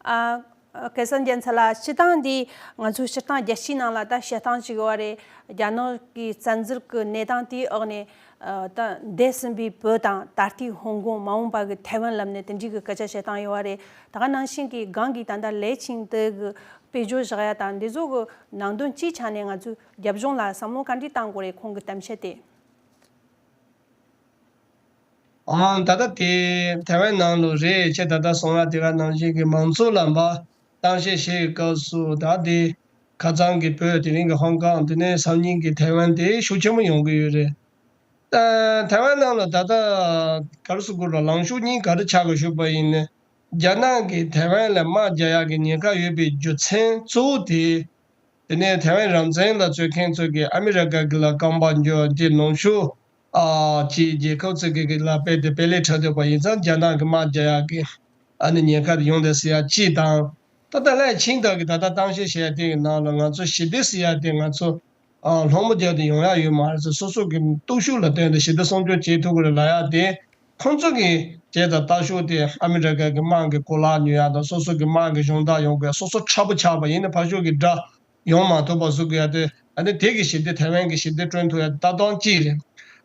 ཨ། ཁ་སང་རྒྱལ་ཚ་ལ་སྤྱི་བཏང་འདི་ང་ཚོའི་སྤྱིར་བཏང་རྒྱལ་སྤྱིའི་ནང་ལ་ད་བཤད་སྟངས་ཅིག་ཡོད་རེད། རྒྱ་ནག་གི་བཙན་འཛུལ་གྱི་གནས་སྟངས་དེའི་འོག་ནས་ཨ་ད་འདས་ཟིན་པའི་བོད་དང་ད་ལྟའི་ཧོང་ཀོང་མ་འོངས་པ་གི་ཐའེ་ཝན་ལབ་ནས་དེ་འདྲའི་གི་སྐད་ཆ་བཤད་སྟངས་ཡོད་རེད། ད་ག་ནང་བཞིན་གྱི་སྒང་གི་ད་ལྟ་ལའེ་ཆིང་ཏེ་གི་དཔེ་བརྗོད་བཞག་ཡ་དང་འདི་ཚོ་གི་ནང་དོན་སྤྱིའི་ཆ་ནས་ང་ཚོའི་རྒྱབ་ལྗོངས་ལ་བསམ་བློ་ག་འདྲ་བཏང་དགོས་རེད། ཁོང་གི་གཏམ་བཤད་དེ། ཨང་། ད་ལྟ་དེ་ཐའེ་ཝན་ནང་ལོགས་རེད་ཅེས་ད་ལྟ་སོང་ཡ་དེ་ག་ནང་བཞིན་གྱི་མང་ཚོགས་ལ་མ་གཏམ་བཤད་བྱེད་ཡའི་སྐབས་སུ་ད་དེ་ཁ་སང་གི་བོད་དེ་རིང་གི་ཧོང་ཀོང་དེ་ནས་སང་ཉིན་གྱི་ཐའེ་ཝན་དེ་ཤུགས་ཆེན་པོ་ཡོང་གི་ཡོད་རེད། ཨ། ཐའེ་ཝན་ནང་ལ་ད་ལྟ་ག་རེ་ཟེར་དགོས་རེད། ལངས་ཕྱོགས་གཉིས་ག་རེ་ཆགས་དགོས་ཞུས་པ་ཡིན་ན། རྒྱ་ནག་གིས་ཐའེ་ཝན་ལ་དམག་རྒྱག་ཡག་གི་ཉེན་ཁ་ཡོད་པའི་རྒྱུ་མཚན་གཙོ་བོ་དེ། དེ་ནས་ཐའེ་ཝན་རང་བཙན་ལ་རྩོད་མཁན་ཚོ་གིས་ཨ་མི་རི་ཀ་གི་ལ་རྐང་པ་འགྱོ་རྒྱུ། ནང་ཆོས་ཨ་ཅིག་རྒྱལ་ཁབ་ཚོ་གི་གི་ལ་དཔེ་དེ་དཔེ་ལེགས་འཕྲད་འདོད་པ་ཡིན་ཙང་རྒྱ་ནག་གི་དམག་རྒྱག་ཡག་གི་ཨ་ནི་ཉེན་ཁ་དེ་ཡོང་བསྡད་ཟེར་ཡག་གཅིག་དང་། ད་ལྟ་ལྷས་ཕྱིན་དག་གི་ད་ལྟ་གཏམ་བཤད་བྱས་དེ་གི་ནང་ལ་ང་ཚོ་ཞི་བདེ་ཟེར་ཡག་དེ་ང་ཚོ་ཨ་སློང་མོ་རྒྱག་དེ་ཡོང་ཡག་ཡོད་མ་རེད་ཟེར། སོ་སོ་གི་སྟོབས་ཤུགས་ལ་བརྟེན་ཏེ་ཞི་བདེ་སྲུང་སྐྱོབ་བྱེད་ཐུབ་ཀྱི་རེད་ལབ་ཡག་དེ། ཁོང་ཚོ་གི་བྱས་དང་ལྟ་ཕྱོགས་དེ་ཨ་མི་རི་ཀ་གི་དམག་གི་གོ་ལག་ཉོ་ཡག་དང་། སོ་སོ་གི་དམག་གི་གཞུང་བདག་ཡོང་དགོས། སོ་སོ་ཁྲ་པོ་ཆགས་པ་ཡིན་ན་ཕར་ཕྱོགས་ཀྱི་དགྲ་ཡོང་མ་ཐུབ་པ་བཟོ་དགོས་ཡག་དེ། ཨ་ནི་དེ་གི་ཞི་བདེ་ཐའེ་ཝན་གྱི་ཞི་བདེ་བསྐྲུན་ཐུབ་ཡག་ལྟ་སྟངས་གཅིག་རེད།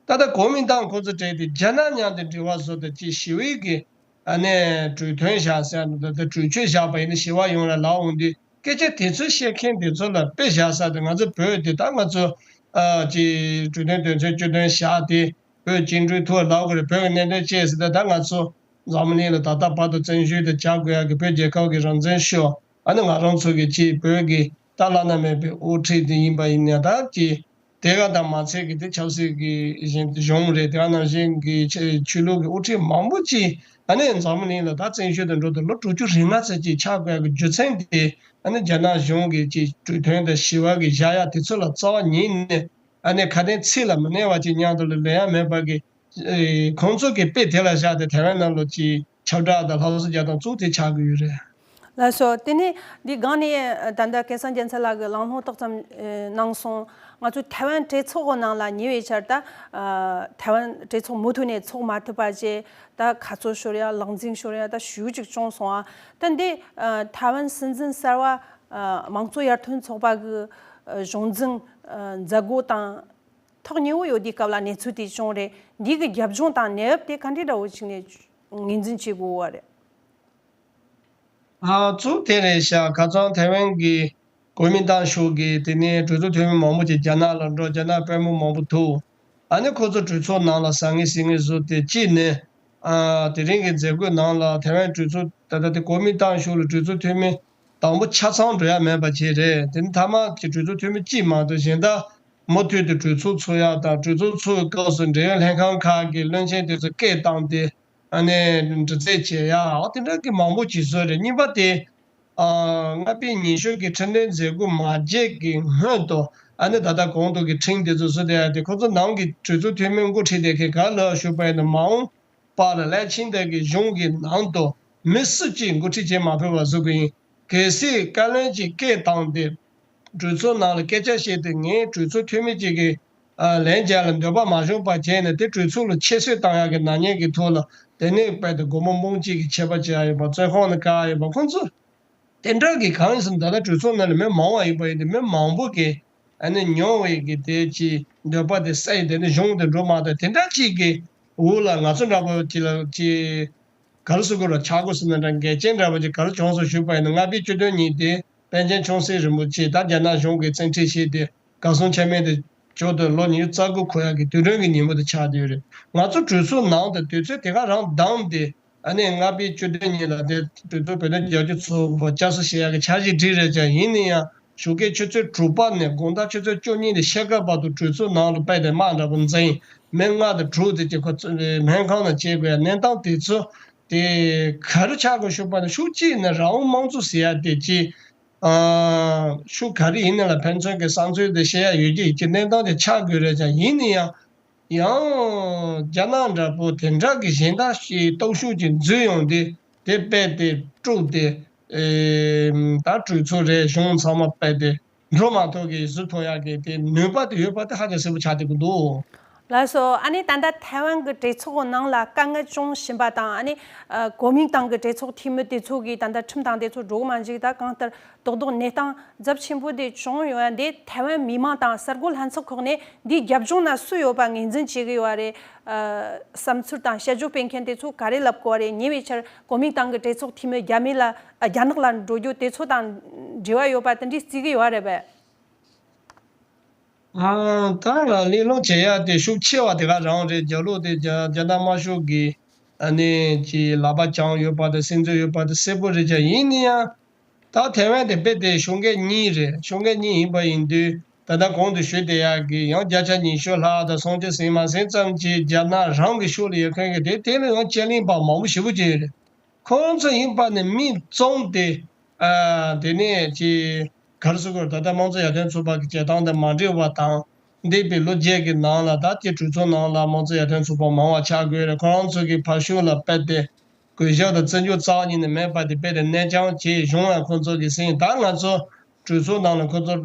ད་ལྟ་གོ་མིན་ཏང་ཁོ་ཚོ་གྲས་དེ་རྒྱ་ནག་མཉམ་དུ་འབྲེལ་བ་བཟོ་དང་ཅིག་ཞི་བའི་གི་ཨ་ནི་གྲོས་མཐུན་བཞག་ཟེར་ཡག་འདུག་ད་ལྟ་གྲོས་ཆོད་བཞག་པ་ཡིན་ན་ཞི་བ་ཡོང་རེད་ལབ་འོང་དུས། སྐད་ཆ་དེ་ཚོ་བཤད་མཁན་དེ་ཚོ་ལ་དཔེ་བཞག་ས་དེ་ང་ཚོ་བོད་དེ་ད་ང་ཚོ་ཨ་ཅིག་གྲོས་མཐུན་དོན་ཚན་བཅུ་བདུན་བཞག་སྟེ། བོད་བཅིངས་འགྲོལ་ཐུབ་པ་ལབ་དགོས་རེད། བོད་ཀྱི་གནད་དོན་ཅི་ཟེར་ན་ད་ང་ཚོ་འཛམ་བུ་གླིང་ལ་ད་ལྟ་བར་དུ་བཙན་བྱོལ་དུ་བྱ་དགོས་ཡག་གི་བོད་རྒྱལ་ཁབ་ཀྱི་རང་བཙན་ཤོར། ཨ་ནི་ང་རང་ཚོ་གི་ཅིག་བོད་ཀྱི་ད་བླ་ན་མེད་པའི་དབུ་ཁྲིད་དེ་ཡིན་པ་ཡིན་ན་ད་ཅིག་དེ་ག་དང་མ་ཚད་ཀྱི་དེ་ཆབ་སྲིད་ཀྱི་གཞན་གཞུང་རེད། དེ་ག་ནང་བཞིན་གྱི་ཆོས་ཆོས་ལུགས་ཀྱི་དབུ་ཁྲིད་མང་པོ་ཅིག་ཨ་ནི་འཛམ་བུ་གླིང་ལ་ད་བཙན་བྱོལ་དུ་འགྲོ་དུས་ལོ་དྲུག་ཅུ་རེ་ལྔ་ཙམ་ཅིག་ཆགས་དགོས་ཡག་གི་རྒྱུ་མཚན་དེ། ཨ་ནི་རྒྱ་ནག་གཞུང་གི་ཅིག་གྲོས་མཐུན་དང་ཞི་བ་གི་བཞག་ཡག་དེ་ཚོ་ལ་རྩ་བ་ཉིད་ནས། ཨ་ནི་ཁ་དན་ཚིག་ལ་མི་གནས་པ་ཅིག་མཉམ་དུ་ལ་ལེན་ཡ་མེད་པ་གི། ཨེ། ཁོང་ཚོ་གི་དཔེ་དེ་ལ་བཞག་སྟེ་ཐའེ་ཝན་ནང་ལོགས་ཀྱི་ཁྱབ་བསྒྲགས་དང་སླར་གསོ་རྒྱག་སྟངས་གཙོ་བོ་དེ་ཆགས་ཀྱི་ཡོད་རེད། ལགས་སོ། དེ་ནས་འདི་སྒང་ནས་ད་ལྟ་སྐལ་བཟང་རྒྱལ་མཚན་ལགས་ཀྱིས་གླེང་སློང་ཏོག་ཙམ་ཨེ་གནང་སོང་། ང་ཚོ་ཐའེ་ཝན་གྲོས་ཚོགས་ཀྱི་ནང་ལ་ཉེ་བའི་ཆར་ད་ཨ་ཐའེ་ཝན་གྲོས་ཚོགས་མུ་མཐུད་ནས་ཚོགས་མ་ཐུབ་པ་བྱས། ད་ཁ་རྩོད་ཤོར་ཡ། ལག་འཛིང་ཤོར་ཡ་ད་ཞེ་པོ་ཅིག་བྱུང་སོང་ཨ། ད་འདི་ཨ་ཐའེ་ཝན་སྲིད་འཛིན་གསར་བ་ཨ་དམངས་གཙོ་ཡར་ཐོན་ཚོགས་པ་གི་ཨ་གཞུང་འཛིན་ཨ་མཛད་སྒོ་དང་། ཐག་ཉེ་བོ་ཡོད་དུས་སྐབས་ལ་གནས་ཚུལ་དེ་བྱུང་རེད། འདི་གི་རྒྱབ་ལྗོངས་དང་གནས་བབ་དེ་ག་འདྲའི་འདྲ་བོ་ཞིག་ནས་ངོས་འཛིན་བྱེད་དགོས་པ་རེད། ཨ་གཙོ་བོ་དེ་རེད་ཤག་ཁ་སང་ཐའེ་ཝན་གྱི་གོ་མིན་ཏང་ཤོག་གིས་དེ་ནས་གྲོས་ཚོགས་འཐུས་མི་མང་པོ་ཅིག་རྒྱ་ནག་ལ་འགྲོ། རྒྱ་ནག་དཔོན་པོ་མང་པོ་ཐུག་ཨ་ནི་ཁོ་ཚོ་གྲོས་ཚོགས་ནང་ལ་ཟང་ངེ་ཟིང་ངེ་བཟོས་ཏེ་གཅིག་ནས། ཨ་དེ་རིང་གི་མཛད་སྒོའི་ནང་ལ་ཐའེ་ཝན་གྲོས་ཚོགས་ད་ལྟ་དེ་གོ་མིན་ཏང་ཤོག་ལ་གྲོས་ཚོགས་འཐུས་མི་དང་པོ་ཆ་ཚང་འགྲོ་ཡ་མེད་པ་བྱས་རེད། དེ་ནི་མཐའ་མ་གི་གྲོས་ཚོགས་འཐུས་མི་གཅིག་མ་གཏོགས་གཞན་དག་མུ་མཐུད་དུ་གྲོས་ཚོགས་ཚོགས་ཡ་དང་། གྲོས་ཚོགས་ཚོགས་པའི་སྐབས་སུ་འབྲེལ་ཡོད་ལྷན་ཁང་ཁག་གི་བློན་ཆེན་དེ་ཚོ་སྐད་བཏང་སྟེ་ཨ་ནི་འདྲི་རྩད་བྱེད་ཡ། འོ་དེ་འདྲ་གི་མང་པོ་ཅིག་བཟོས་རེད། གཉིས་པ་དེ། ཨ་ལྔ་པའི་ཉི་ཤུ་གི་ཁྲིམས་དོན་མཛད་སྒོ་མ་བརྒྱབ་ཀྱི་སྔོན་དུ་ཨ་ནི་ད་ལྟ་གོང་དུ་གི་ཁྲིམས་དེ་ཚོ་བཟོ་བསྡད་ཡ་དེ། ཁོ་ཚོ་ནང་གི་གྲོས་ཚོགས་འཐུས་མི་འགོ་ཁྲིད་བསྡད་མཁན་ག་ལ་ཞུས་པ་ཡིན་ན། མ་འོངས་པ་ལ་ལྷས་ཕྱིན་དག་གི་གཞུང་གི་ནང་དུ་མི་སུ་གཅིག་འགོ་ཁྲིད་བྱེད་མ་ཕོད་པ་བཟོ་དགོས་ཡིན། གལ་སྲིད་བཀའ་བློན་གྱིས་སྐད་བཏང་སྟེ་གྲོས་ཚོགས་ནང་ལ་སྐད་ཆ་བཤད་དེ། ངས་གྲོས་ཚོགས་འཐུས་མི་གཅིག་གི་ཨ་ལན་རྒྱག་ལ་འདོད་པ་མ་བྱུང་བ་བྱས་ནས། དེ་གྲོས་ཚོགས་ལ་ཁྱད་གསོད་བཏང་ཡག་གི་ནག་ཉེས་ཀྱི་ཐོག་ལ། དེ་ནས་རྦད་དེ་སྒོར་མོ་འབུམ་གཅིག་གི་ཆད་པ་བཅག་ཡོད་པ། བཙོན་ཁང་ནང་བཀག་ཡོད་པ། ཁོང་ཚོ་དེ་འདྲ་གི་གང་ཡིན་ཟེར་ན། ད་ལྟ་གྲོས་ཚོགས་ནང་ལ་མི་མང་བ་ཡིན་པ་ཡིན་དུས། མི་མང་པོ་གི་ཨ་ནི་མྱོང་བའི་གི་དེ་ཅིག་འདོད་པ་དེ་གསལ་ཡི། དེ་ནི་གཞུང་དེ་འགྲོ་མ་ཐུབ། དེ་འདྲ་ཅིག་གི་འོག་ལ་ང་ཚོ་འདྲ་པོ་ཅིག་ལ་ཅིག་ག་རེ་ཟེར་དགོས་རེད། ཆག་སྒོ་ཟེར་ན་འདྲ། འགལ་རྐྱེན་འདྲ་པོ་ཅིག་ག་རེ་བྱུང་སོང་ཞུས་པ་ཡིན་ན། ལྔ་པའི་བཅུ་བདུན་ཉིན་དེ་པཎ་ཆེན་ཆུང་སྲིད་རིན་པོ་ཆེ་ད་རྒྱ་ནག་གཞུང་གིས་བཙན་ཁྲིད་བྱས་ཏེ་གར་སོང་ཆ་མེད་དེ། མཇུག་ཏུ་ལོ་ཉི་ཤུ་རྩ་དགུ་འཁོར་ཡག་གི་དུས་དྲན་གྱི་ཉིན་མོ་དེ་ཆགས་བསྡད་ཡོད་རེད། ང་ཚོ་གྲོས་ཚོགས་ནང་དུ་དུས་ཚོད་དེ་ག་རང་བདམས་ཏེ། ཨ་ནི་ལྔ་པའི་བཅུ་བདུན་ཉིན་ལ་དེ་གྲོས་ཚོགས་བོད་དོན་རྒྱབ་སྐྱོར་ཚོགས་པ་བསྐྱར་གསོ་བྱེད་ཡག་གི་འཆར་གཞི་བསྒྲིགས་རེད་ཀྱང་། ཡིན་ན་ཡང་ཞོགས་ཀས་ཆུ་ཚོད་དྲུག་པ་ནས་དགོང་དག་ཆུ་ཚོད་བཅུ་གཉིས་ནས་ཕྱེད་ཀ་བར་དུ་གྲོས་ཚོགས་ནང་ལ་རྦད་དེ་དམག་འདྲ་པོ་འཛིང་། མི་ལྔ་དང་དྲུག་དེ་ཅིག་ཁོ་ཚོ་སྨན་ཁང་ནང་བསྐྱལ་དགོས་ཡ། གནས་སྟངས་དེ་ཚོ་དེ་ག་རེ་ཆགས་དགོས་ཞུས་པ་ན། ཤུགས་གཅིག་ནས་རང་དབང་དམངས་གཙོ་ཟེར་ཡ་དེ་ཅིག་ཨ་ཤུགས་ག་རེ་ཡིན་ན་ལ་ཕན་ཚུན་གྱི་བསམ་ཚུལ་དེ་བཤད་ཡ་ཡོད་ཀྱི་ཡོད་ཀྱི་གནས་སྟངས་དེ་ཆགས་དགོས་རེད་ཀྱང་། ཡིན་ན་ཡང་ཡང་རྒྱ་ནག་འདྲ་པོ་དེ་འདྲ་གི་གཞན་དག་ཞིག་སྟོབས་ཤུགས་ཀྱིས་འཛུལ་ཡོང་དུས། དེ་རྦད་དེ་དཀྲུགས་ཏེ་ཨེ་ད་གྲོས་ཚོགས་རེད། གཞུང་ཚང་མ་རྦད་དེ་འགྲོ་མ་ཐུབ་ཀྱི་ཟུར་ཐོན་ཡག་གི་དེ་ནུས་པ་དེ་ཡོད་པ་དེ་ཧ་ཅང་གསལ་པོ་ཆགས་བསྡད་ཀྱི་འདུག། ལགས་སོ། ཨ་ནི་ད་ལྟ་ཐའེ་ཝན་གྱི་གྲོས་ཚོགས་ནང་ལ་དཀའ་ངལ་བྱུང་བཞིན་པ་དང་། ཨ་ནི་ཨ་གོ་མིན་ཏང་གི་གྲོས་ཚོགས་འཐུས་མི་དེ་ཚོ་གིས་ད་ལྟ་ཁྲིམས་དང་དེ་ཚོ་འགྲོ་གི་མ་འཇུག་ད་གང་ལྟར་རྡོག་རྡོག་གནས་སྟངས་ཚབས་ཆེན་པོ་དེ་བྱུང་ཡོད། ཨ་འདི་ཐའེ་ཝན་མི་མང་དང་གསར་འགོད་ལྷན་ཚོགས་ཁག་ནས་འདིའི་རྒྱབ་ལྗོངས་ན་སུ་ཡོད་པ་ངོས་འཛིན་བྱེད་ཀྱི་ཡོད་རེད། ཨ་བསམ་ཚུལ་དང་དཔྱད་བརྗོད་སྤེལ་མཁན་དེ་ཚོ་ག་རེ་ལབ་དགོས་རེད། ཉེ་བའི་ཆར་གོ་མིན་ཏང་གི་གྲོས་ཚོགས་འཐུས་མི་རྒྱ་མི་ལ་ཨ་རྒྱ་ནག་ལ་འགྲོ་རྒྱུ་དེ་ཚོ་དང་འབྲེལ་བ་ཡོད་པ་དེ་འདྲའི་རྩིས་ཀྱི་ཡོད་རེད་པས། ཨ་ད་ལ་གླེང་སློང་བྱེད་ཡ་དེ་ཤུགས་ཆེ་བ་དེ་ག་རང་རེད། རྒྱ་ལོག་དེ་རྒྱ་རྒྱ་ནག་དམར་ཤོག་གི་ཨ་ནི་ཀྱི་ལག་པ་བརྐྱངས་ཡོད་པ་དང་སིམ་འཛུལ་ཡོད་པ་དེ་གསལ་པོ་རེད་ཀྱང་། ཡིན་ན་ཡང་ད་ཐའེ་ཝན་དེ་རྦད་དེ་ཤོག་ཁག་གཉིས་རེད། ཤོག་ཁག་གཉིས་ཡིན་པ་ཡིན་དུས། ད་ལྟ་གོང་དུ་ཞུས་བསྡད་ཡག་གི་ཡང་བརྒྱ་ཆ་ཉི་ཤུ་ལྷག་དང་སུམ་ཅུ་ཟིན་མ་ཟིན་ཙམ་གྱིས་རྒྱ་ནག་རང་གི་ཤུགས་ལ་ཡོད་མཁན་གྱི་དེ་དེ་ལ་ཡང་དཔྱད་གླེང་པ་མང་པོ་ཞེ་པོ་ཅིག་ཡོད་རེད། ཁོང་ཚོ་ཡིན་པ་ནི་མི་བཙོང་སྟེ། ཨ། དེ་ནས་ཅི། ག་རེ་ཟེར་དགོས་རེད། ད་ལྟ་དམངས་གཙོ་ཡར་ཐོན་ཚོགས་པ་གི་བྱེད་སྟངས་དང་མ་འདྲེས་པ་དང་། འདས་པའི་ལོ་བརྒྱད་ཀྱི་ནང་ལ་ད་ལྟའི་གྲོས་ཚོགས་ནང་ལ་དམངས་གཙོ་ཡར་ཐོན་ཚོགས་པ་མང་བ་ཆགས་དགོས་རེད། ཁོ་རང་ཚོ་གི་བར་ཤུགས་ལ་དཔེ་དེ། གུས་ཞབས་དང་བརྩི་འཇོག་རྩ་བ་ཉིད་ནས་མེད་པ་དེ་དཔེ་དེ་གནས་ཆེན་བྱས། གཞུང་ཡང་ཁོ་ཚོ་གི་སེམས། ད་ང་ཚོ་གྲོས་ཚོགས་ནང་ལ་ཁོ་ཚོ་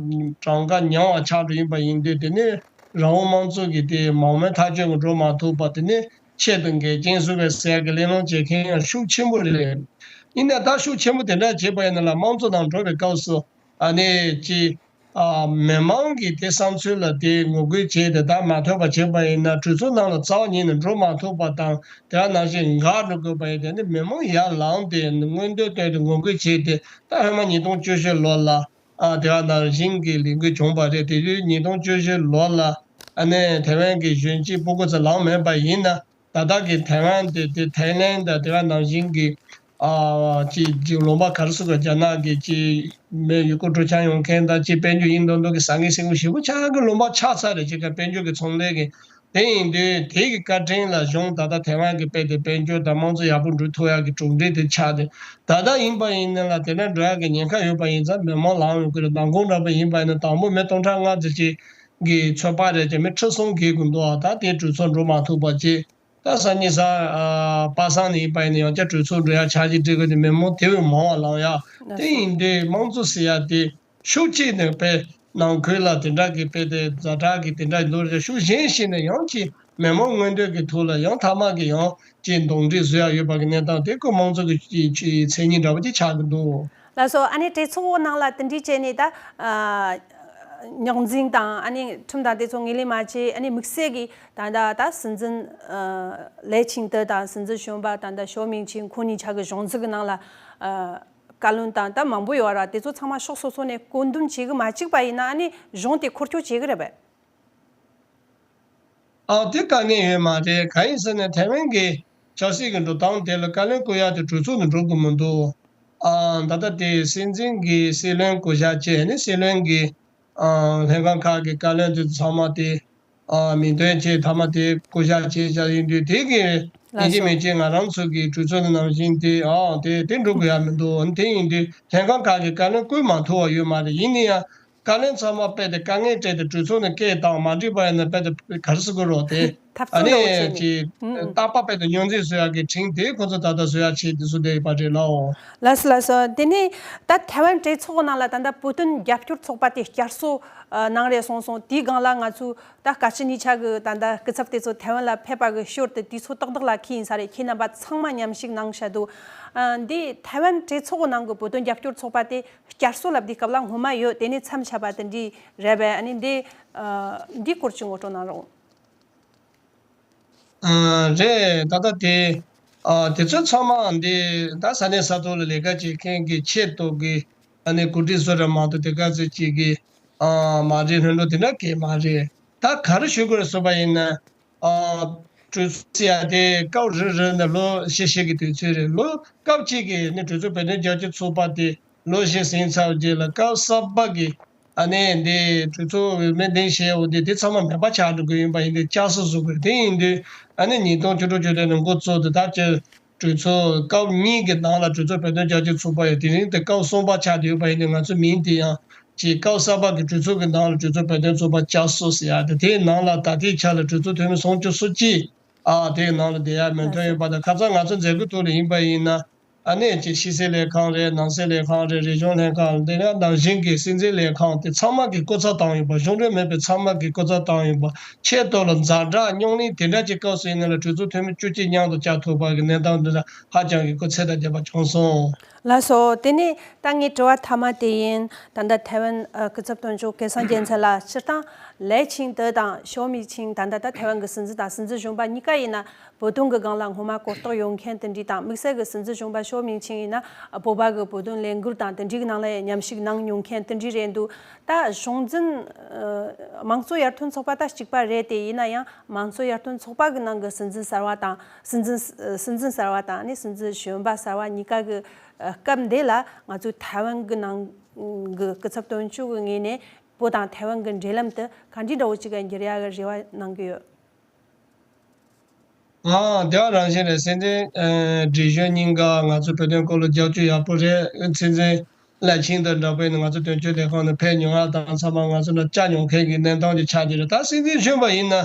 གྲངས་ཀ་ཉུང་བ་ཆགས་འགྲོ་ཡིན་པ་ཡིན་དུས། དེ་ནས་རང་དབང་དམངས་གཙོ་གི་དེ་མང་མོས་ཐག་གཅོད་ཀྱི་འགྲོ་མ་ཐུབ་པ། དེ་ནས་ཆེད་དུ་འགལ་རྐྱེན་བཟོ་བའི་ཟེར་གི་གླེང་སློང་བྱེད་མཁན་ཡང་ཤུགས་ཆེན་པོ་རེད། ཡིན་ནའི་ད་ཤུགས་ཆེན་པོ་དེ་འདྲ་བྱས་པ་ཡིན་ན་ལ། དམངས་གཙོ་ནང་འགྲོ་བའི་སྐབས་སུ་ཨ་ནི་ཅི། ཨ། མི་མང་གི་དེ་བསམ་ཚུལ་ལ་དེ་ངོ་རྒོལ་བྱས་ཏེ་ད་མ་ཐོན་པ་བྱས་པ་ཡིན་ན། གྲོས་ཚོགས་ནང་ལ་རྩ་བ་ཉིད་ནས་འགྲོ་མ་ཐུབ་པ་དང་། དེ་ནང་བཞིན་འགག་འགྲོ་དགོས་པ་ཡིན། དེ་ནི་མི་མང་ཡར་ལངས་ཏེ་མངོན་འདོད་བཏོན་ཏེ་ངོ་རྒོལ་བྱས་ཏེ། ད་སྔོན་མ་ཉིས་སྟོང་བཅུ་བཞི་ལོ་ལ། ཨ། དེ་ནང་བཞིན་གྱི་ལས་འགུལ་བྱུང་བ་རེད། དེ་དུས་ཉིས་སྟོང་བཅུ་བཞི་ལོ་ལ་ཨ་ནི་ཐའེ་ཝན་གྱི་གཞོན་སྐྱེས་སྤུ་གུ་ཚོ་ལངས་མེད་པ་ཡིན་ན། ད་ལྟ་གི་ཐའེ་ཝན་དེ་དེ་ཐའེ་ལེན་དང་དེ་ག་ནང་བཞིན་གྱི། ཨ། ཅིག་ཅིག་ལུང་པ་ག་རེ་ཟེར་དགོས། རྒྱ་ནག་གི་ཅིག་མི་ཡུལ་སྐོར་སྤྲོ་འཆམ་ཡོང་མཁན་དང་། ཅིག་དཔལ་འབྱོར་ཡིན་མདོག་མདོག་གི་ཟ་མཁན་ཟ་མཁན་ཞེ་པོ་ཅིག་གི་ལུང་པ་ཆགས་ཚར་རེད། ཅིག་ག་དཔལ་འབྱོར་གྱི་ཚོང་ལས་ཀྱི། དེ་ཡིན་དུས་དེ་གི་བཀའ་དྲིན་ལ་གཞུང་ད་ལྟ་ཐའེ་ཝན་གྱི་དཔེ་དེ་དཔལ་འབྱོར་དང་དམངས་གཙོ་ཡག་པོ་འགྲོ་ཐུབ་ཡག་གི་གྲུབ་འབྲས་དེ་ཆགས་ཏེ། ད་ལྟ་ཡིན་པ་ཡིན་ན་ལ་དེ་འདྲ་འགྲོ་ཡག་གི་ཉེན་ཁ་ཡོད་པ་ཡིན་ཙང་མི་མང་ལངས་ཡོང་གི་རེད། མདང་དགོང་འདྲ་པོ་ཡིན་པ་ཡིན་ན་དང་པོ་མི་སྟོང་ཕྲག་ལྔ་ཙམ་ཅིག་གི་ཚོད་དཔག་རེད་ཅེ། མི་ཁྲི་གསུམ་བརྒལ་དགོས་འདུག་ཨ། ད་དེ་གྲོས་ཚོགས་འགྲོ་མ་ཐུབ་པ་བྱས། ད་སང་ཉིན་གཟའ། ཨ། པ་སངས་ནས་ཡིན་པ་ཡིན་ན་ཡང་བསྐྱར་གྲོས་ཚོགས་འགྲོ་ཡག་འཆར་གཞི་སྒྲིག་གི་འདུག་མི་མང་དེ་བས་མང་བ་ལངས་ཡག་དེ་ཡིན་དུས་དམངས་གཙོ་ཟེར་ཡག་དེ་ཤུགས་གཅིག་ནས་དཔེ་ནང་ཁུལ་ལ་དེ་འདྲ་གི་དཔེ་དེ་ཛ་དྲག་གི་དེ་འདྲ་ཡིན་འདུག་རེད། ཤུགས་གཞན་ཞིག་ནས་ཡང་ཅིག་མི་མང་མངོན་འདོད་ཀྱི་ཐོག་ལ་ཡང་མཐའ་མ་གི་ཡང་ཅིག་གདོན་འདྲེ་བཟོ་ཡག་ཡོད་པ་གི་གནས་སྟངས་དེ་ཁོ་དམངས་གཙོ་གི་ཅིག་ཅིག་མཚན་ཉིད་འདྲ་པོ་ཅིག་ཆགས་ཀྱི་འདུག་ལགས་སོ། ཨ་ནི་གྲོས་ཚོགས་ནང་ལ་དེ་འདྲའི་བྱས་ནས་ད། ཨ། རྙོག་འཛིང་དང་། ཨ་ནི་ཁྲིམས་དང་དེ་ཚོ་ངོས་ལེན་མ་བྱས། ཨ་ནི་དམིགས་བསལ་གྱིས་ད་ལྟ་ད་སྲིད་འཛིན། ཨ། ལའེ་ཆིང་ཏེ་དང་སྲིད་འཛིན་གཞོན་པ་ད་ལྟ་ཞའོ་མིང་ཆིང་ཁོང་གཉིས་ཆ་གི་གཞུང་འཛུགས་ཀྱི་ནང་ལ། ཨ། བཀའ་བློན་དང་ད་མང་པོ་ཡོད་ར། དེ་ཚོ་ཚང་མ་ཕྱོགས་སོ་སོ་ནས་བཀོད་འདོམས་བྱེད་གི་མ་བཅུག་པ་ཡིན་ན། ཨ་ནི་གཞུང་དེ་འཁོར་སྐྱོད་བྱེད་གི་རེད་པས། ཨ། དེ་དཀའ་ངལ་ཡོད་མ་རེད། གང་ཡིན་ཟེར་ན་ཐའེ་ཝན་གྱི་ཆབ་སྲིད་ཀྱི་འགྲོ་སྟངས་དེ་ལ་བཀའ་བློན་བསྐོ་ཡག་དེ་གྲོས་ཚོགས་ནས་འགྲོ་གི་མི་འདུག་ཨ། ད་ལྟ་དེ་སྲིད་འཛིན་གྱིས་སྲིད་བློན་བསྐོ་བཞག་བྱས་ནས། སྲིད་བློན་གྱིས། ཨ། ལྷན་ཁང་ཁག་གི་བཀའ་བློན་དེ་ཚང་མ་དེ། ཨ། མིང་འདོན་བྱས་མཐའ་མ་དེ་བསྐོ་བཞག་བྱས་བཞག་ཡིན་དུས། དེ་གི་ཡིན་གཅིག་མིན་གཅིག་ང་རང་ཚོ་གི་གྲོས་ཚོགས་ནང་བཞིན་དེ། ཨ། དེ་དེ་འགྲོ་དགོས་ཡག་མི་འདུག་དེ་ཡིན་དུས་ལྷན་ཁང་ཁག་གི་བཀའ་བློན་བསྐོ་མ་ཐུབ་པ་ཡོད་མ་རེད། ཡིན་ན་ཡང་། བཀའ་བློན་ཚང་མ་དཔེ་དེ་དཀའ་ངལ་སྤྲད་དེ་གྲོས་ཚོགས་ནས་སྐད་བཏང་མ་འགྲིག་པ་ཡིན་ན། དཔེ་དེ་ག་རེ་ཟེར་དགོས་རེད། དེ་ཐབ་ཨ་ཚང་འདྲ་བོ་བྱས་ནས། ནི་ཅིག་ཨུ། རྟག་པར་དཔེ་དེ་རྙོག་འཛིང་བཟོ་ཡག་གི་ཁྲིམས་དེ་ཁོ་ཚོ་ད་ལྟ་བཟོ་ཡག་བྱས་དེ་བཟོ་བསྡད་ཡོད་པ་རེད་ལགས། ལགས་སོ། ལགས་སོ། དེ་ནས་ད་ཐའེ་ཝན་གྲོས་ཚོགས་ནང་ལ་ད་ལྟ་བོད་དོན་རྒྱབ་སྐྱོར་ཚོགས་པ་དེ་བསྐྱར་གསོ་གནང་རེད་གསུངས་སོང་། དེའི་སྒང་ལ་ང་ཚོས་ད་སྐར་ཆ་གཉིས་ཆ་གི་ད་ལྟ་སྐུ་ཚབ་དེ་ཚོ་ཐའེ་ཝན་ལ་ཕེབས་པ་གི་ཞོར་དུ་དུས་ཚོད་ཏག་ཏག་ལ་ཁེལ་ཡིན་ས་རེད། ཁྱེད་རྣམ་པ་ཚང་མ་མཉམ་ཞུགས་གནང་བཞག་འདུག་ཨ། འདི་ཐའེ་ཝན་གྲོས་ཚོགས་ནང་གི་བོད་དོན་རྒྱབ་སྐྱོར་ཚོགས་པ་དེ་བསྐྱར་གསོ་ལབ་དུས་སྐབས་ལ་སྔོན་མ་ཡོད། དེ་ནས་མཚམས་ཆད་པ་དེ་འདྲ་རེད་པས། ཨ་ནི་འདི། ཨ། འདིའི་སྐོར་གྱི་ངོ་སྤྲོད་གནང་རོགས། ཨ། རེད། ད་ལྟ་དེ། ཨ། དེ་ཚོ་ཚང་མ་འདི་ད་ས་གནས་ས་ཐོག་ལ་ལས་ཀ་བྱེད་མཁན་གྱི་ཆེད་དུ་གི། ཨ་ནི་གོ་སྒྲིག་བཟོ་ར་མ་གཏོགས་དེ་ག་ཚོད་ཅིག་གི། ཨ། མ་རེད། ལྷོད་ལྷོད་དེ་འདྲ་གས་མ་རེད། ད་ག་རེ་ཞུ་དགོས་རེད་ཟེར་བ་ཡིན་ན། ཨ། གྲོས་ཚོགས་ཟེར་ཡ་དེ་སྐབས་རེ་རེ་ནས་ལོ་ཕྱེད་ཕྱེད་ཀྱི་དུས་ཚོད་རེད། ལོ་སྐབས་གཅིག་གི་ནི་གྲོས་ཚོགས་བོད་དོན་རྒྱབ་སྐྱོར་ཚོགས་པ་དེ་ལོ་བཞི་ཟིན་ཚར་རྗེས་ལ། སྐབས་གསར་པ་གི་ཨ་ནི་འདི་གྲོས་ཚོགས་འོས་མི་འདེམས་བྱས་འོ་དེ་དེ་ཚང་མ་མེད་པ་ཆགས་འགྲོ་གི་ཡིན་པ་ཡིན་དུས་བསྐྱར་གསོ་བཟོ་དགོས། དེ་ཡིན་དུས་ཨ་ནི་ཉིས་སྟོང་བཅུ་དྲུག་བཅུ་བདུན་ནས་འགོ་བཙུགས་ཏེ། ད་ལྟའི་གྲོས་ཚོགས་སྐབས་གཉིས་ཀྱི་ནང་ལ་གྲོས་ཚོགས་བོད་དོན་རྒྱབ་སྐྱོར་ཚོགས་པ་ཡོད། དེ་རིང་དེ་སྐབས་གསུམ་པ་ཆགས་བསྡད་ཡོད་པ་ཡིན་དུས། ང་ཚོའི་མིང་དེ་ཡང་ཅིག་སྐབས་གསར་པ་གི་གྲོས་ཚོགས་ཀྱི་ནང་ལ་གྲོས་ཚོགས་བོད་དོན་ཚོགས་པ་བསྐྱར་གསོ་ཟེར་ཡ་དེ། དེའི་ནང་ལ་ད་ལྟའི་ཆ་ལ་གྲོས་ཚོགས་འཐུས་མི་སུམ་ཅུ་སོ་གཅིག་ཨ། དེའི་ནང་ལ་བསྡད་ཡ་མོས་མཐུན་ཡོད་པ་དང་། ཁ་སང་ང་ཚོ་མཛད་སྒོའི་ཐོག་ལ་ཡིན་པ་ཡིན་ན། ཨ་ནི་ཅིག་ཕྱི་སྲིད་ལས་ཁང་རེད། ནང་སྲིད་ལས་ཁང་རེད། རིག་གཞུང་ལྷན་ཁང་རེད། དེ་ནས་ནང་བཞིན་གྱི་སྲིད་འཛིན་ལས་ཁང་དེ་ཚང་མ་གི་སྐུ་ཚབ་བཏང་ཡོད་པ། གཞུང་འབྲེལ་མེད་པའི་ཚང་མ་གི་སྐུ་ཚབ་བཏང་ཡོད་པ། ཆེད་དུ་ལ་ཛ་དྲག་རྙོག་གླེང་དེ་འདྲ་ཅིག་སྐབས་སུ་ཡིན་ན་ལ་གྲོས་ཚོགས་འཐུས་མི་བཅུ་གཅིག་མཉམ་དུ་བཅར་ཐུབ་པ་གི་གནས་སྟངས་འདི་ལ་ཧ་ཅང་གི་སྐུ་ཚེ་དང་བདེ་བ་བྱུང་སོང་། ལགས་སོ། དེ་ནས་ད་ངའི་དྲི་བ་མཐའ་མ་དེ་ཡིན། ད་ལྟ་ཐའེ་ཝན། ཨ། སྐུ་ཚབ་དོན་གཅོད་སྐལ་བཟང་རྒྱལ་མཚན་ལགས། སྤྱིར་བཏང་ལའེ་ཆིང་ཏེ་དང་ཞའོ་མིང་ཆིང་། ད་ལྟ་ད་ཐའེ་ཝན་གྱི་སྲིད་འཛིན་དང་སྲིད་འཛིན་གཞོན་པ་གཉིས་ཀ་ཡིན་ན་བོད་དོན་གྱི་སྒང་ལ་སྔོན་མ་གོ་རྟོགས་ཡོད་མཁན་དེ་འདྲ་དང་། དམིགས་བསལ་གྱི་སྲིད་འཛིན་གཞོན་པ་ཞའོ་མིང་ཆིང་ཡིན་ན་བོད་པ་གི་བོད་དོན་ལས་འགུལ་དང་དེ་འདྲའི་གི་ནང་ལ་མཉམ་ཞུགས་གནང་མྱོང་མཁན་དེ་འདྲ་རེད་འདུག་ད་གཞུང་འཛིན། ཨ། དམངས་གཙོ་ཡར་ཐོན་ཚོགས་པ་ད་གཅིག་པ་རེད་དེ། ཡིན་ན་ཡང་དམངས་གཙོ་ཡར་ཐོན་ཚོགས་པ་གི་ནང་གི་སྲིད་འཛིན་གསར་བ་དང་། སྲིད་འཛིན། སྲིད་འཛིན་གསར་བ་དང་ནི་སྲིད་འཛིན་གཞོན་པ་གསར་བ་གཉིས་ཀ་གི། ཨ། སྐབས་འདི་ལ་ང་ཚོའི་ཐའེ་ཝན་གི་ནང་གི་སྐུ་ཚབ་དོན་གཅོད་གི་ངོས་ནས། བོད་དང་ཐའེ་ཝན་གྱི་འབྲེལ་ལམ་དེ་ག་འདྲའི་འདྲ་བོ་ཅིག་ག་འགྱུར་ཡག་གི་རེ་བ་གནང་གི་ཡོད། ཨ་དེ་བ་རང་བཞིན་རེད། སྲིད་འཛིན་ཨ་སྒྲིག་གཞོན་གཉིས་ཀ་ང་ཚོ་བོད་དོན་སྐོར་ལ་རྒྱབ་སྐྱོར་ཡག་པོ་རེད། སྲིད་འཛིན་ལའེ་ཆིང་དང་འདྲ་པོ་ཡིན་ན་ང་ཚོ་དོན་གཅོད་ལས་ཁང་ནས་ཕེབས་མྱོང་ཡག་དང་ཚང་མ་ང་ཚོ་ལ་བཅར་མྱོང་མཁན་གྱི་གནས་སྟངས་ཅིག་ཆགས་ཀྱི་རེད། ད་སྲིད་འཛིན་གཞོན་པ་ཡིན་ན།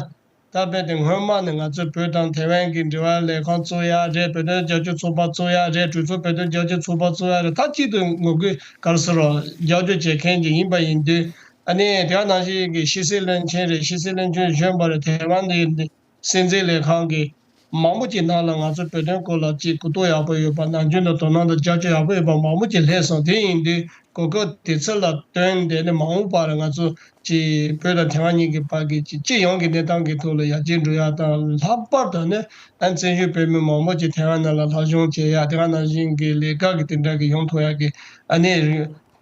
ད་རྦད་དེ་སྔོན་མ་ནས་ང་ཚོས་བོད་དང་ཐའེ་ཝན་གྱི་འབྲེལ་བ་ལས་ཁང་བཙུགས་ཡག་རེད། བོད་དོན་རྒྱབ་སྐྱོར་ཚོགས་པ་བཙུགས་ཡག་རེད། གྲོས་ཚོགས་བོད་དོན་རྒྱབ་སྐྱོར་ཚོགས་པ་བཙུགས་ཡག་རེད། ད་གཅིག་ཏུ་ངོ་རྒོལ་ག་རེ་ཟེར་རོ་རྒྱབ་སྐྱོར་བྱེད་མཁན་ཅིག་ཡིན་པ་ཡིན་དུས། ཨ་ནི་དེ་ག་ནང་བཞིན་གྱི་ཕྱི་སྲིད་བློན་ཆེན་རེད། ཕྱི་སྲིད་བློན་ཆེན་གཞོན་པ་རེད། ཐའེ་ཝན་དེ་སྲིད་འཛིན་ལས་ཁང་གི་མང་པོ་ཅིག་ནང་ལ་ང་ཚོ་བོད་དོན་སྐོར་ལ་ཅིག་གོ་རྟོགས་ཡག་པོ་ཡོད་པ། ནམ་རྒྱུན་དུ་དོ་སྣང་དང་རྒྱབ་སྐྱོར་ཡག་པོ་ཡོད་པ་མང་པོ་ཅིག་སླེབས་སོང་། དེ་ཡིན་དུས་གོ་སྐབས་དེ་ཚོ་ལ་བརྟེན་ཏེ་ནི་མ་འོངས་པར་ང་ཚོ་ཅིག་བོད་དང་ཐའེ་ཝན་གཉིས་ཀྱི་བར་གྱི་ཅིག་སྤྱི་ཡོངས་ཀྱི་གནས་སྟངས་ཀྱི་ཐོག་ལ་ཡར་རྒྱས་འགྲོ་ཡག་དང་། ལྷག་པར་དུ་ནི་ཨ་བཙན་བྱོལ་བོད་མི་མང་པོ་ཅིག་ཐའེ་ཝན་ནང་ལ་སློབ་སྦྱོང་བྱེད་ཡག། དེ་ག་ནང་བཞིན་གྱི་ལས་ཀ་གི་དེ་འདྲ་གི་ཡོང་ཐུབ་ཡག་གི་ཨ་ནི་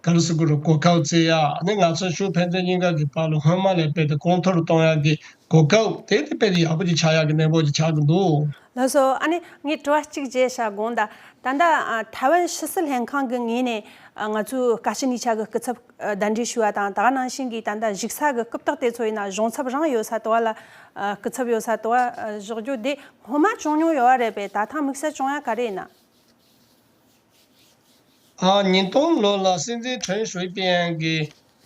ག་རེ་ཟེར་དགོས་རེད། གོ་སྐབས་བཙལ་ཡག། ཨ་ནི་ང་ཚོ་ཕྱོགས་ཕན་ཚུན་གཉིས་ཀ་གི་བར་ལ་སྔོན་མ་ལས་རྦད་དེ་གོང་མཐོར་གཏོང་ཡག་གི་གོ་སྐབས་དེ་དེ་རྦད་དེ་ཡག་པོ་ཅིག་ཆགས་ཡག་གི་གནས་བབ་ཅིག་ཆགས་ཀྱི་འདུག། ལགས་སོ། ཨ་ནི་ངས་དྲི་བ་གཅིག་བརྗེད་བཞག་དགོངས་དག། ད་ལྟ་ཨ་ཐའེ་ཝན་ཕྱི་སྲིད་ལྷན་ཁང་གི་ངོས་ནས་ཨ་ང་ཚོའི་བཀའ་སྤྱི་གཉིས་ཆ་གི་སྐུ་ཚབ་ཨ་གདན་འདྲེན་ཞུས་པ་དང་། ད་ག་ནང་བཞིན་གྱི་ད་ལྟ་བཞུགས་ས་གི་རྐུབ་སྟེགས་དེ་ཚོ་ཡིན་ན་གཞུང་ཚབ་རང་ཡོད་ས་དེ་བ་ལ་ཨ་སྐུ་ཚབ་ཡོད་ས་དེ་བ་ཨ་བཞག་རྒྱུ་དེ་སྔོན་མ་བྱུང་མྱོང་ཡོད་པ་རེད་པས། ད་ཐེངས་དམིགས་བསལ་བྱུང་ཡ་ག་རེ་ཡིན་ན། ཨ་ཉིས་སྟོང་ལོ་ལ་སྲིད་འཛིན་ཁྲེན་ཧྲུའེ་པིན་གྱི་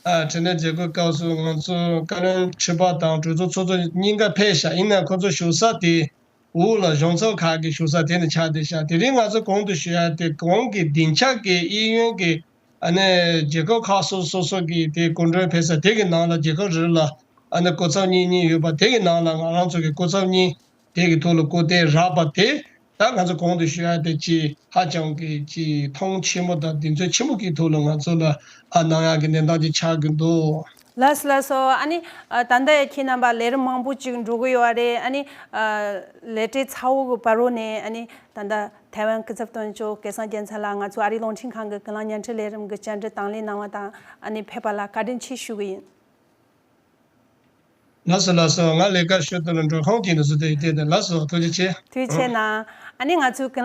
ཨ་དྲི་ལན་མཛད་སྒོའི་སྐབས་སུ་ང་ཚོ་བཀའ་བློན་ཁྲི་པ་དང་གྲོས་ཚོགས་ཚོགས་གཙོ་གཉིས་ཀ་ཕེབས་ཤག། ཡིན་ནའང་ཁོ་ཚོ་བཞུགས་ས་དེ་འོག་ལ་གཞུང་ཚབ་ཁག་གི་བཞུགས་ས་དེ་ནས་ཆགས་བསྡད་ཤག། དེ་རིང་ང་ཚོ་གོང་དུ་ཞུ་ཡ་དེ་གོང་གི་སྡིངས་ཆ་གི་གཡས་གཡོན་གྱི་ཨ་ནི་རྒྱལ་ཁབ་ཁག་སོ་སོ་སོ་གི་དེ་སྐུ་མགྲོན་ཕེབས་ས་དེ་གི་ནང་ལ་རྒྱལ་ཁབ་རེ་རེ་ལ་ཨ་ནི་སྐུ་ཚབ་གཉིས་གཉིས་ཡོད་པ། དེ་གི་ནང་ལ་ང་རང་ཚོ་གི་སྐུ་ཚབ་གཉིས། དེ་གི་ཐོག་ལ་སྐུ་རྟེན་རག་པ་དེ་ད་ང་ཚོ་གོང་དུ་ཞུ་ཡ་དེ་ཅིག་ཧ་ཅང་གི་ཅིག་མཐོང་ཆེན་མོ་དང་གདེང་ཚོད་ཆེན་མོ་གི་ཐོག་ལ་ང་ཚོ་ལ་ཨ་གནང་ཡག་གི་གནས་སྟངས་ཅིག་ཆགས་ཀྱི་འདུག། ལགས་སོ་ལགས་སོ། ཨ་ནི་ཨ་ད་ལྟ་ཡ་ཁྱེད་རྣམ་པ་ལས་རིམ་མང་པོ་ཅིག་འགྲོ་གི་ཡོད་རེད། ཨ་ནི་ཨ་ལས་བྲེལ་ཚ་བོ་གི་བར་རོ་ནས་ཨ་ནི་ད་ལྟ་ཐའེ་ཝན་སྐུ་ཚབ་དོན་གཅོད་སྐལ་བཟང་རྒྱལ་མཚན་ལགས་ང་ཚོ་ཨ་རིའི་རླུང་འཕྲིན་ཁང་གི་ཀུན་གླེང་བརྙན་འཕྲིན་ལས་རིམ་གྱི་བཅར་འདྲི་དང་ལེན་གནང་བ་དང་ཨ་ནི་ཕེབས་པ་ལ་བཀའ་དྲིན་ཆེ་ཞུ་གི་ཡིན། ལགས་སོ་ལགས་སོ། ང་ལས་ཀ་ཞུ་དུས་ལ་འགྲོ་ཁང་གཅིག་ནས་བཟོ་དེ་ཡིན་ཏེ། ལགས་སོ། ཐུགས་རྗེ་ཆེ། ཐུགས་རྗེ་ཆེ་གནང་། ཨ་ནི་ང་ཚོའི་ཀུན་